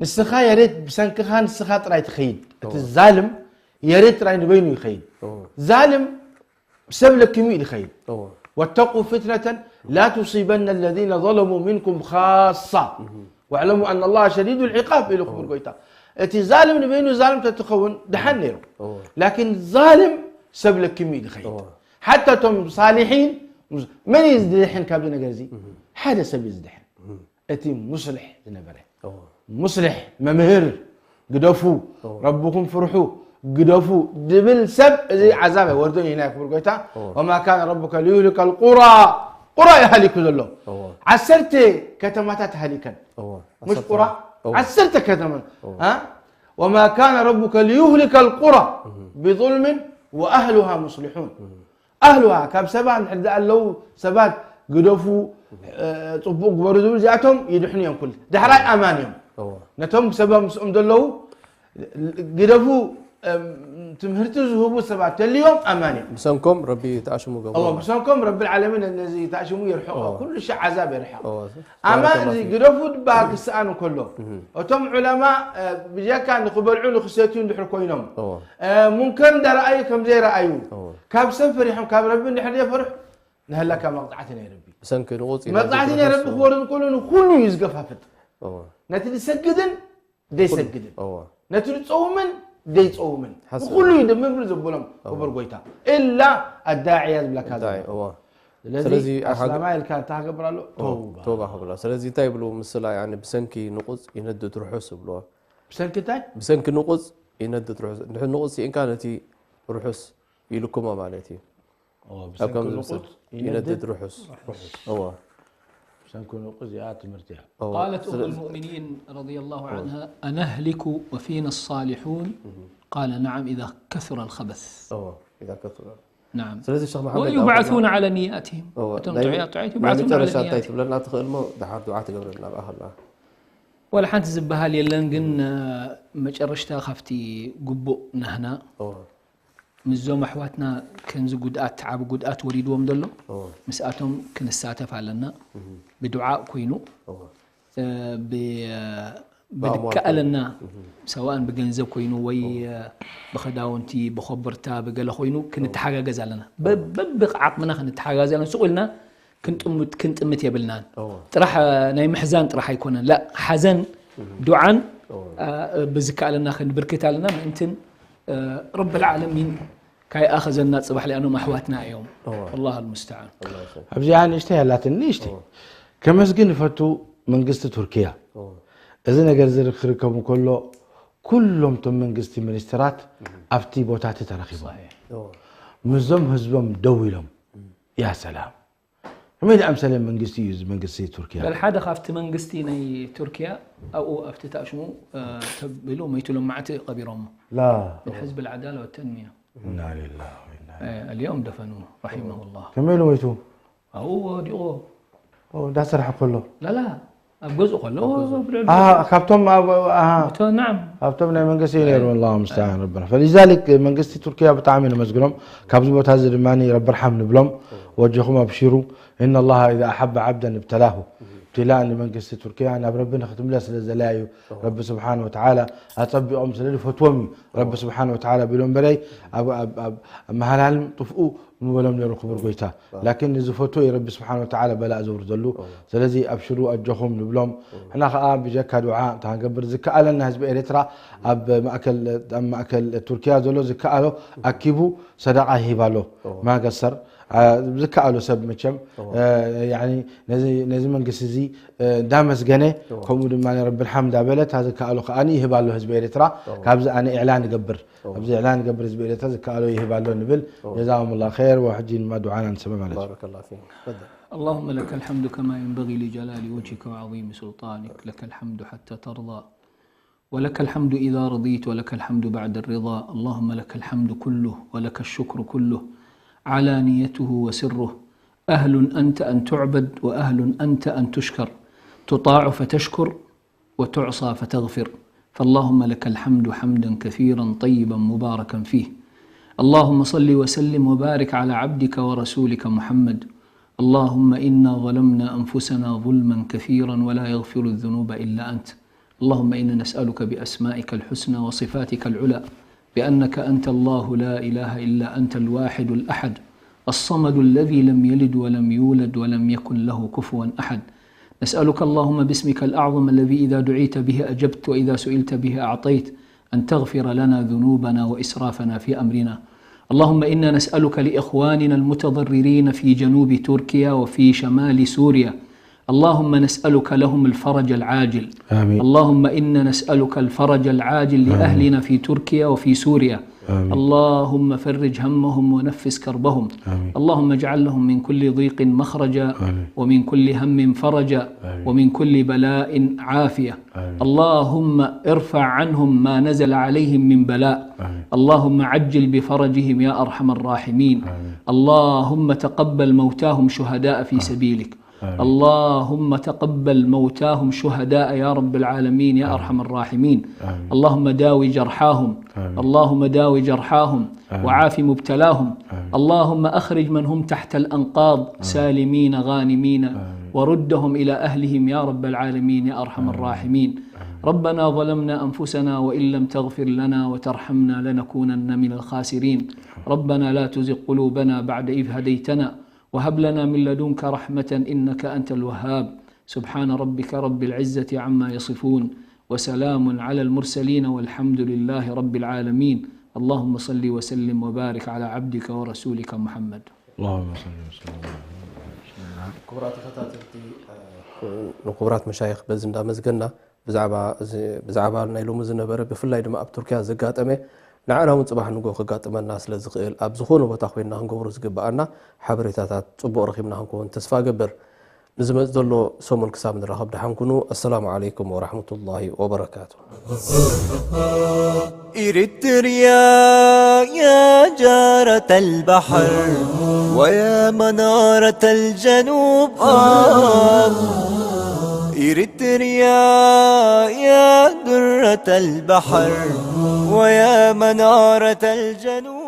ንስኻ የሬት ብሰንክኻ ንስኻ ጥራይ ትኸይድ እቲ ዛልም የሬት ጥራይ ንበይኑ ይኸይድ ዛልም ሰብ ለኪሙ እዩ ዝኸይድ واتقوا فتنة لا تصيبن الذين ظلموا منكم خاصة واعلموا أن الله شديد العقاب ኢሉ ክቡር ጎይታ እቲ ዛልም ንበይኑ ዛልም ተትኸውን ድሓን ነይሩ ላኪን ዛልም ሰብ ለኪሙ እዩ ዝኸይድ ሓታ እቶም ሳሊሒን መን እዩ ዝድሕን ካብዚ ነገር እዚ ሓደ ሰብ እዩ ዝድሕን እቲ ሙስልሕ ዝነበረ ሙስልሕ መምህር ግደፉ ረብኹም ፍርሑ ግደፉ ድብል ሰብ እዚ ዓዛብ ኣይወርዶን እዩ ናይ ክቡር ጎይታ። እዎ። وما كان ربك ليهلك القرى، ቁራ ይሃሊኩ ዘሎ። እዎ። ዓሰርተ ከተማታት ሃሊከን። እዎ። مش قرى، እዎ። ዓሰርተ ከተማ። ها؟ وما كان ربك ليهلك القرى بظلم وأهلها مصلحون. ኣህሉሃ ካብ ሰባ እንድሕር ዝኣለዉ ሰባት ግደፉ፣ እ፣ ጽቡቕ ግበሩ ዝብል እዚኣቶም ይድሕኑ እዮም። ኩል ዳሕራይ ኣማን እዮም። እዎ። ነቶም ሰባ ምስኦም ዘለዉ ግደፉ፣ እም፣ ትምህርቲ ዝህቡ ሰባት ተልዮም ኣማን እዮም። ብሰንኮም ረቢ ተኣሽሙ ገብሮ እዎ፣ ብሰንኮም ረብል ዓለሚን ነዚ ተኣሽሙ የርሕቆ። እዎ። ኩሉ ሻዕ ዓዛብ የርሕቕ። እዎ። ኣማን ባረከላሁ እዚ ፊክ። ግደፉ ድበሃል ክስኣን እንከሎ እቶም ዑለማ፣ እ፣ ብጀካ ንክበልዑ ንክሰትዩ እንድሕር ኮይኖም እዎ። እ፣ ሙንከር እንዳረኣዩ ከም ዘይረኣዩ እዎ። ካብ ሰብ ፈሪሖም ካብ ረቢ እንድሕር ዘይፈርሑ ንህላካ መቕጻዕቲ ናይ ረቢ ብሰንኪ ንቑጽ መቕጻዕቲ ናይ ረቢ ክወርድ እንከሎ ንኩሉ እዩ ዝገፋፍጥ። እዎ። ነቲ ዝሰግድን ዘይሰግድን እዎ። ነቲ ዝጸውምን ዘይጸውምን ሓሰብ። ንኩሉ እዩ ድምብር ዘብሎም ክቡር ጎይታ ኢላ ኣዳዕያ ዝብለካ ዘሎ። እንታይ? እዎ። ስለዚ ስለዚ ኣሓ- ኣስላማይ ኢልካ እንታይ ክገብር ኣሎ? ተውባ። ተውባ ክብላ። ስለዚ እንታይ ይብሉ ምስላ ያኒ ብሰንኪ ንቑጽ ይነድድ ርሑስ ይብልዎ። ብሰንኪ እንታይ? ብሰንኪ ንቑጽ ይነድድ ርሑስ። እንድሕር ንቑጽ ስኢንካ ነቲ ርሑስ ይልክሞ ማለት እዩ። ኦ፣ ኣብ ብሰንኪ ከምዚ ንቑጽ ይነድድ ይነድድ ርሑስ። እዎ። ብሰንኪ ንቑጽ እዚኣ ትምህርቲ እያ። እዎ። قالت أم ስለዚ المؤمنين رضي الله عنها: أنهلك وفينا الصالحون؟ قال: نعم، إذا كثر الخبث. እዎ። إذا كثر. نعم. ስለዚ ሸኽ መሓመድ ويبعثون على نياتهم. እዎ። እቶም ናይ- ጥዑያት ጥዑያት ናይ يبعثون على መጨረሻ እንታይ نياتهم. ትብለና ትኽእል ሞ ድሓር ዱዓ ትገብረልና ኣብኣ ከላ። ወላ ሓንቲ ዝበሃል የለን፣ ግን መጨረሽታ ካብቲ ግቡእ ናህና እዎ። ምስዞም ኣሕዋትና ከምዚ ጉድኣት ዓቢ ጉድኣት ወሪድዎም ዘሎ እዎ። ምስኣቶም ክንሳተፍ ኣለና። ብዱዓ ኮይኑ እዎ። ብ- ብኣእምዋት ብድከኣለና ሰዋእን ብገንዘብ ኮይኑ ወይ ብኸዳውንቲ ብኸበርታ ብገለ ኮይኑ ክንተሓጋገዝ ኣለና። በብዓቕምና ክንተሓጋገዝ ኣለና። ስቕ ኢልና ክንጥምት ክንጥምት የብልናን። እዎ። ጥራሕ ናይ ምሕዛን ጥራሕ ኣይኮነን። ላ ሓዘን ዱዓን እዎ። ብዝከኣለና ክንብርክት ኣለና። ምእንትን ረብል ዓለሚን ካይኣኸዘና ጽባሕ ሊኣኖም ኣሕዋትና እዮም። እዎ። والله المستعان. ኣብዚኣ ንእሽተይ ኣላትን ንእሽተይ ከመስግን ይፈቱ መንግስቲ ቱርኪያ። እዎ። እዚ ነገር እዚ ክርከብ እንከሎ ኩሎም እቶም መንግስቲ ሚኒስትራት ኣብቲ ቦታ እቲ ተረኺቦም صحيح. እዎ። ምስዞም ህዝቦም ደው ኢሎም ያ ሰላም ከመይ ዝኣምሰለ መንግስቲ እዩ እዚ መንግስቲ ቱርኪያ። በል ሓደ ካብቲ መንግስቲ ናይ ቱርኪያ ኣብኡ ኣብቲ ታሽሙ ተቢሉ መይቱ ሎም መዓልቲ ቀቢሮሞ ላ من حزب العدالة والتنمية. ኢና ሊላሂ ወኢና اليوم دفنوه رحمه الله. ከመይ ኢሉ መይቱ? ኣብኡ ወዲቑ ኦ፣ እንዳሰራሕ ከሎ ላላ ኣብ ገዝኡ ከሎ ብልዕሉ ኣ፣ ካብቶም ኣብ ኣ፣ እቶ ናዓም ኣብቶም ናይ መንግስቲ እዩ ነይሩ። الله المستعان ربنا. فلذلك መንግስቲ ቱርኪያ ብጣዕሚ ነመስግኖም። ካብዚ ቦታ እዚ ድማ ረቢ ርሓም ንብሎም። ወጀኹም ኣብሽሩ إن الله إذا أحب عبدا ابتلاه። ابتلاء ንመንግስቲ ቱርኪያ ናብ ረቢ ንክትምለስ ስለ ዘላዩ ረቢ ስብሓን ወተዓላ ኣጸቢቖም ስለ ዝፈትዎም እዩ ረቢ ስብሓን ወተዓላ ቢሎም በረይ ኣብ ኣብ ኣብ መሃላልም ጥፍኡ ምበሎም ነይሩ ክቡር ጎይታ። ላኪን ንዝፈትዎ እዩ ረቢ ስብሓን ወተዓላ በላእ ዘውርደሉ። ስለዚ ኣብሽሩ ኣጆኹም ንብሎም። ሕና ከዓ ብጀካ ድዓ እንተንገብር ዝከኣለና ህዝቢ ኤርትራ ኣብ ማእከል ኣብ ማእከል ቱርኪያ ዘሎ ዝከኣሎ ኣኪቡ ሰደቃ ይህብ ኣሎ። ማገሰር ዝከኣሎ ሰብ መቸም ነዚ መንግስቲ እዚ እንዳመስገነ ከምኡ ድማ ረቢ ልሓም እንዳበለ እታ ዝከኣሎ ከዓ ይህብ ኣሎ ህዝቢ ኤርትራ። ካብዚ ኣነ ኢዕላን እገብር ኣብዚ ኢዕላን እገብር ህዝቢ ኤርትራ ዝከኣሎ ይህብ ኣሎ ንብል። ጀዛኩም ላ ር። ሕጂ ድማ ዱዓና ንሰምዕ ማለት እዩ። بارك الله فيك. تفضل. اللهم لك الحمد كما ينبغي لجلال وجهك وعظيم سلطانك، لك الحمد حتى ترضى، ولك الحمد إذا رضيت، ولك الحمد بعد الرضا. اللهم لك الحمد كله، ولك الشكر كله، علانيته وسره. أهل أنت أن تعبد، وأهل أنت أن تشكر، تطاع فتشكر، وتعصى فتغفر. فاللهم لك الحمد حمدا كثيرا طيبا مباركا فيه. اللهم صل وسلم وبارك على عبدك ورسولك محمد. اللهم إنا ظلمنا أنفسنا ظلما كثيرا ولا يغفر الذنوب إلا أنت. اللهم إنا نسألك بأسمائك الحسنى وصفاتك العلى بأنك أنت الله لا إله إلا أنت الواحد الأحد الصمد الذي لم يلد ولم يولد ولم يكن له كفوا أحد. نسألك اللهم باسمك الأعظم الذي إذا دعيت به أجبت وإذا سئلت به أعطيت أن تغفر لنا ذنوبنا وإسرافنا في أمرنا. اللهم إنا نسألك لإخواننا المتضررين في جنوب تركيا وفي شمال سوريا اللهم نسألك لهم الفرج العاجل. آمين. اللهم إنا نسألك الفرج العاجل لأهلنا في تركيا وفي سوريا. آمين. اللهم فرج همهم ونفس كربهم. آمين. اللهم اجعل لهم من كل ضيق مخرجا، آمين. ومن كل هم فرجا، آمين. ومن كل بلاء عافية. آمين. اللهم ارفع عنهم ما نزل عليهم من بلاء. آمين. اللهم عجل بفرجهم يا أرحم الراحمين. آمين. اللهم تقبل موتاهم شهداء في سبيلك. آمين. اللهم تقبل موتاهم شهداء يا رب العالمين يا أرحم الراحمين. آمين. اللهم داوي جرحاهم. آمين. اللهم داوي جرحاهم. آمين. وعاف مبتلاهم. آمين. اللهم أخرج من هم تحت الأنقاض سالمين غانمين، وردهم إلى أهلهم يا رب العالمين يا أرحم الراحمين. ربنا ظلمنا أنفسنا وإن لم تغفر لنا وترحمنا لنكونن من الخاسرين. ربنا لا تزغ قلوبنا بعد إذ هديتنا وهب لنا من لدنك رحمة إنك أنت الوهاب. سبحان ربك رب العزة عما يصفون وسلام على المرسلين والحمد لله رب العالمين. اللهم صل وسلم وبارك على عبدك ورسولك محمد. اللهم صل وسلم على محمد. ክቡራት ተኸታተልቲ፣ ንክቡራት መሻይኽ በዚ እንዳመዝገና ብዛዕባ እዚ፣ ብዛዕባ ናይ ሎሚ ዝነበረ፣ ብፍላይ ድማ ኣብ ቱርኪያ ዘጋጠመ፣ ንዓና እውን ጽባሕ ንግሆ ከጋጥመና ስለ ዝኽእል፣ ኣብ ዝኾነ ቦታ ኮይንና ክንገብሮ ዝግብኣና ሓበሬታታት ጽቡቕ ረኺብና ክንከውን ተስፋ እገብር። ንዝመጽእ ዘሎ ሰሙን ክሳብ ንራኸብ ደሓን ኩኑ። ኣሰላሙ ዓለይኩም ወራሕመቱላሂ ወበረካቱ። إريتريا يا جارة البحر ويا منارة الجنوب، آه. إريتريا يا درة البحر ويا منارة الجنوب.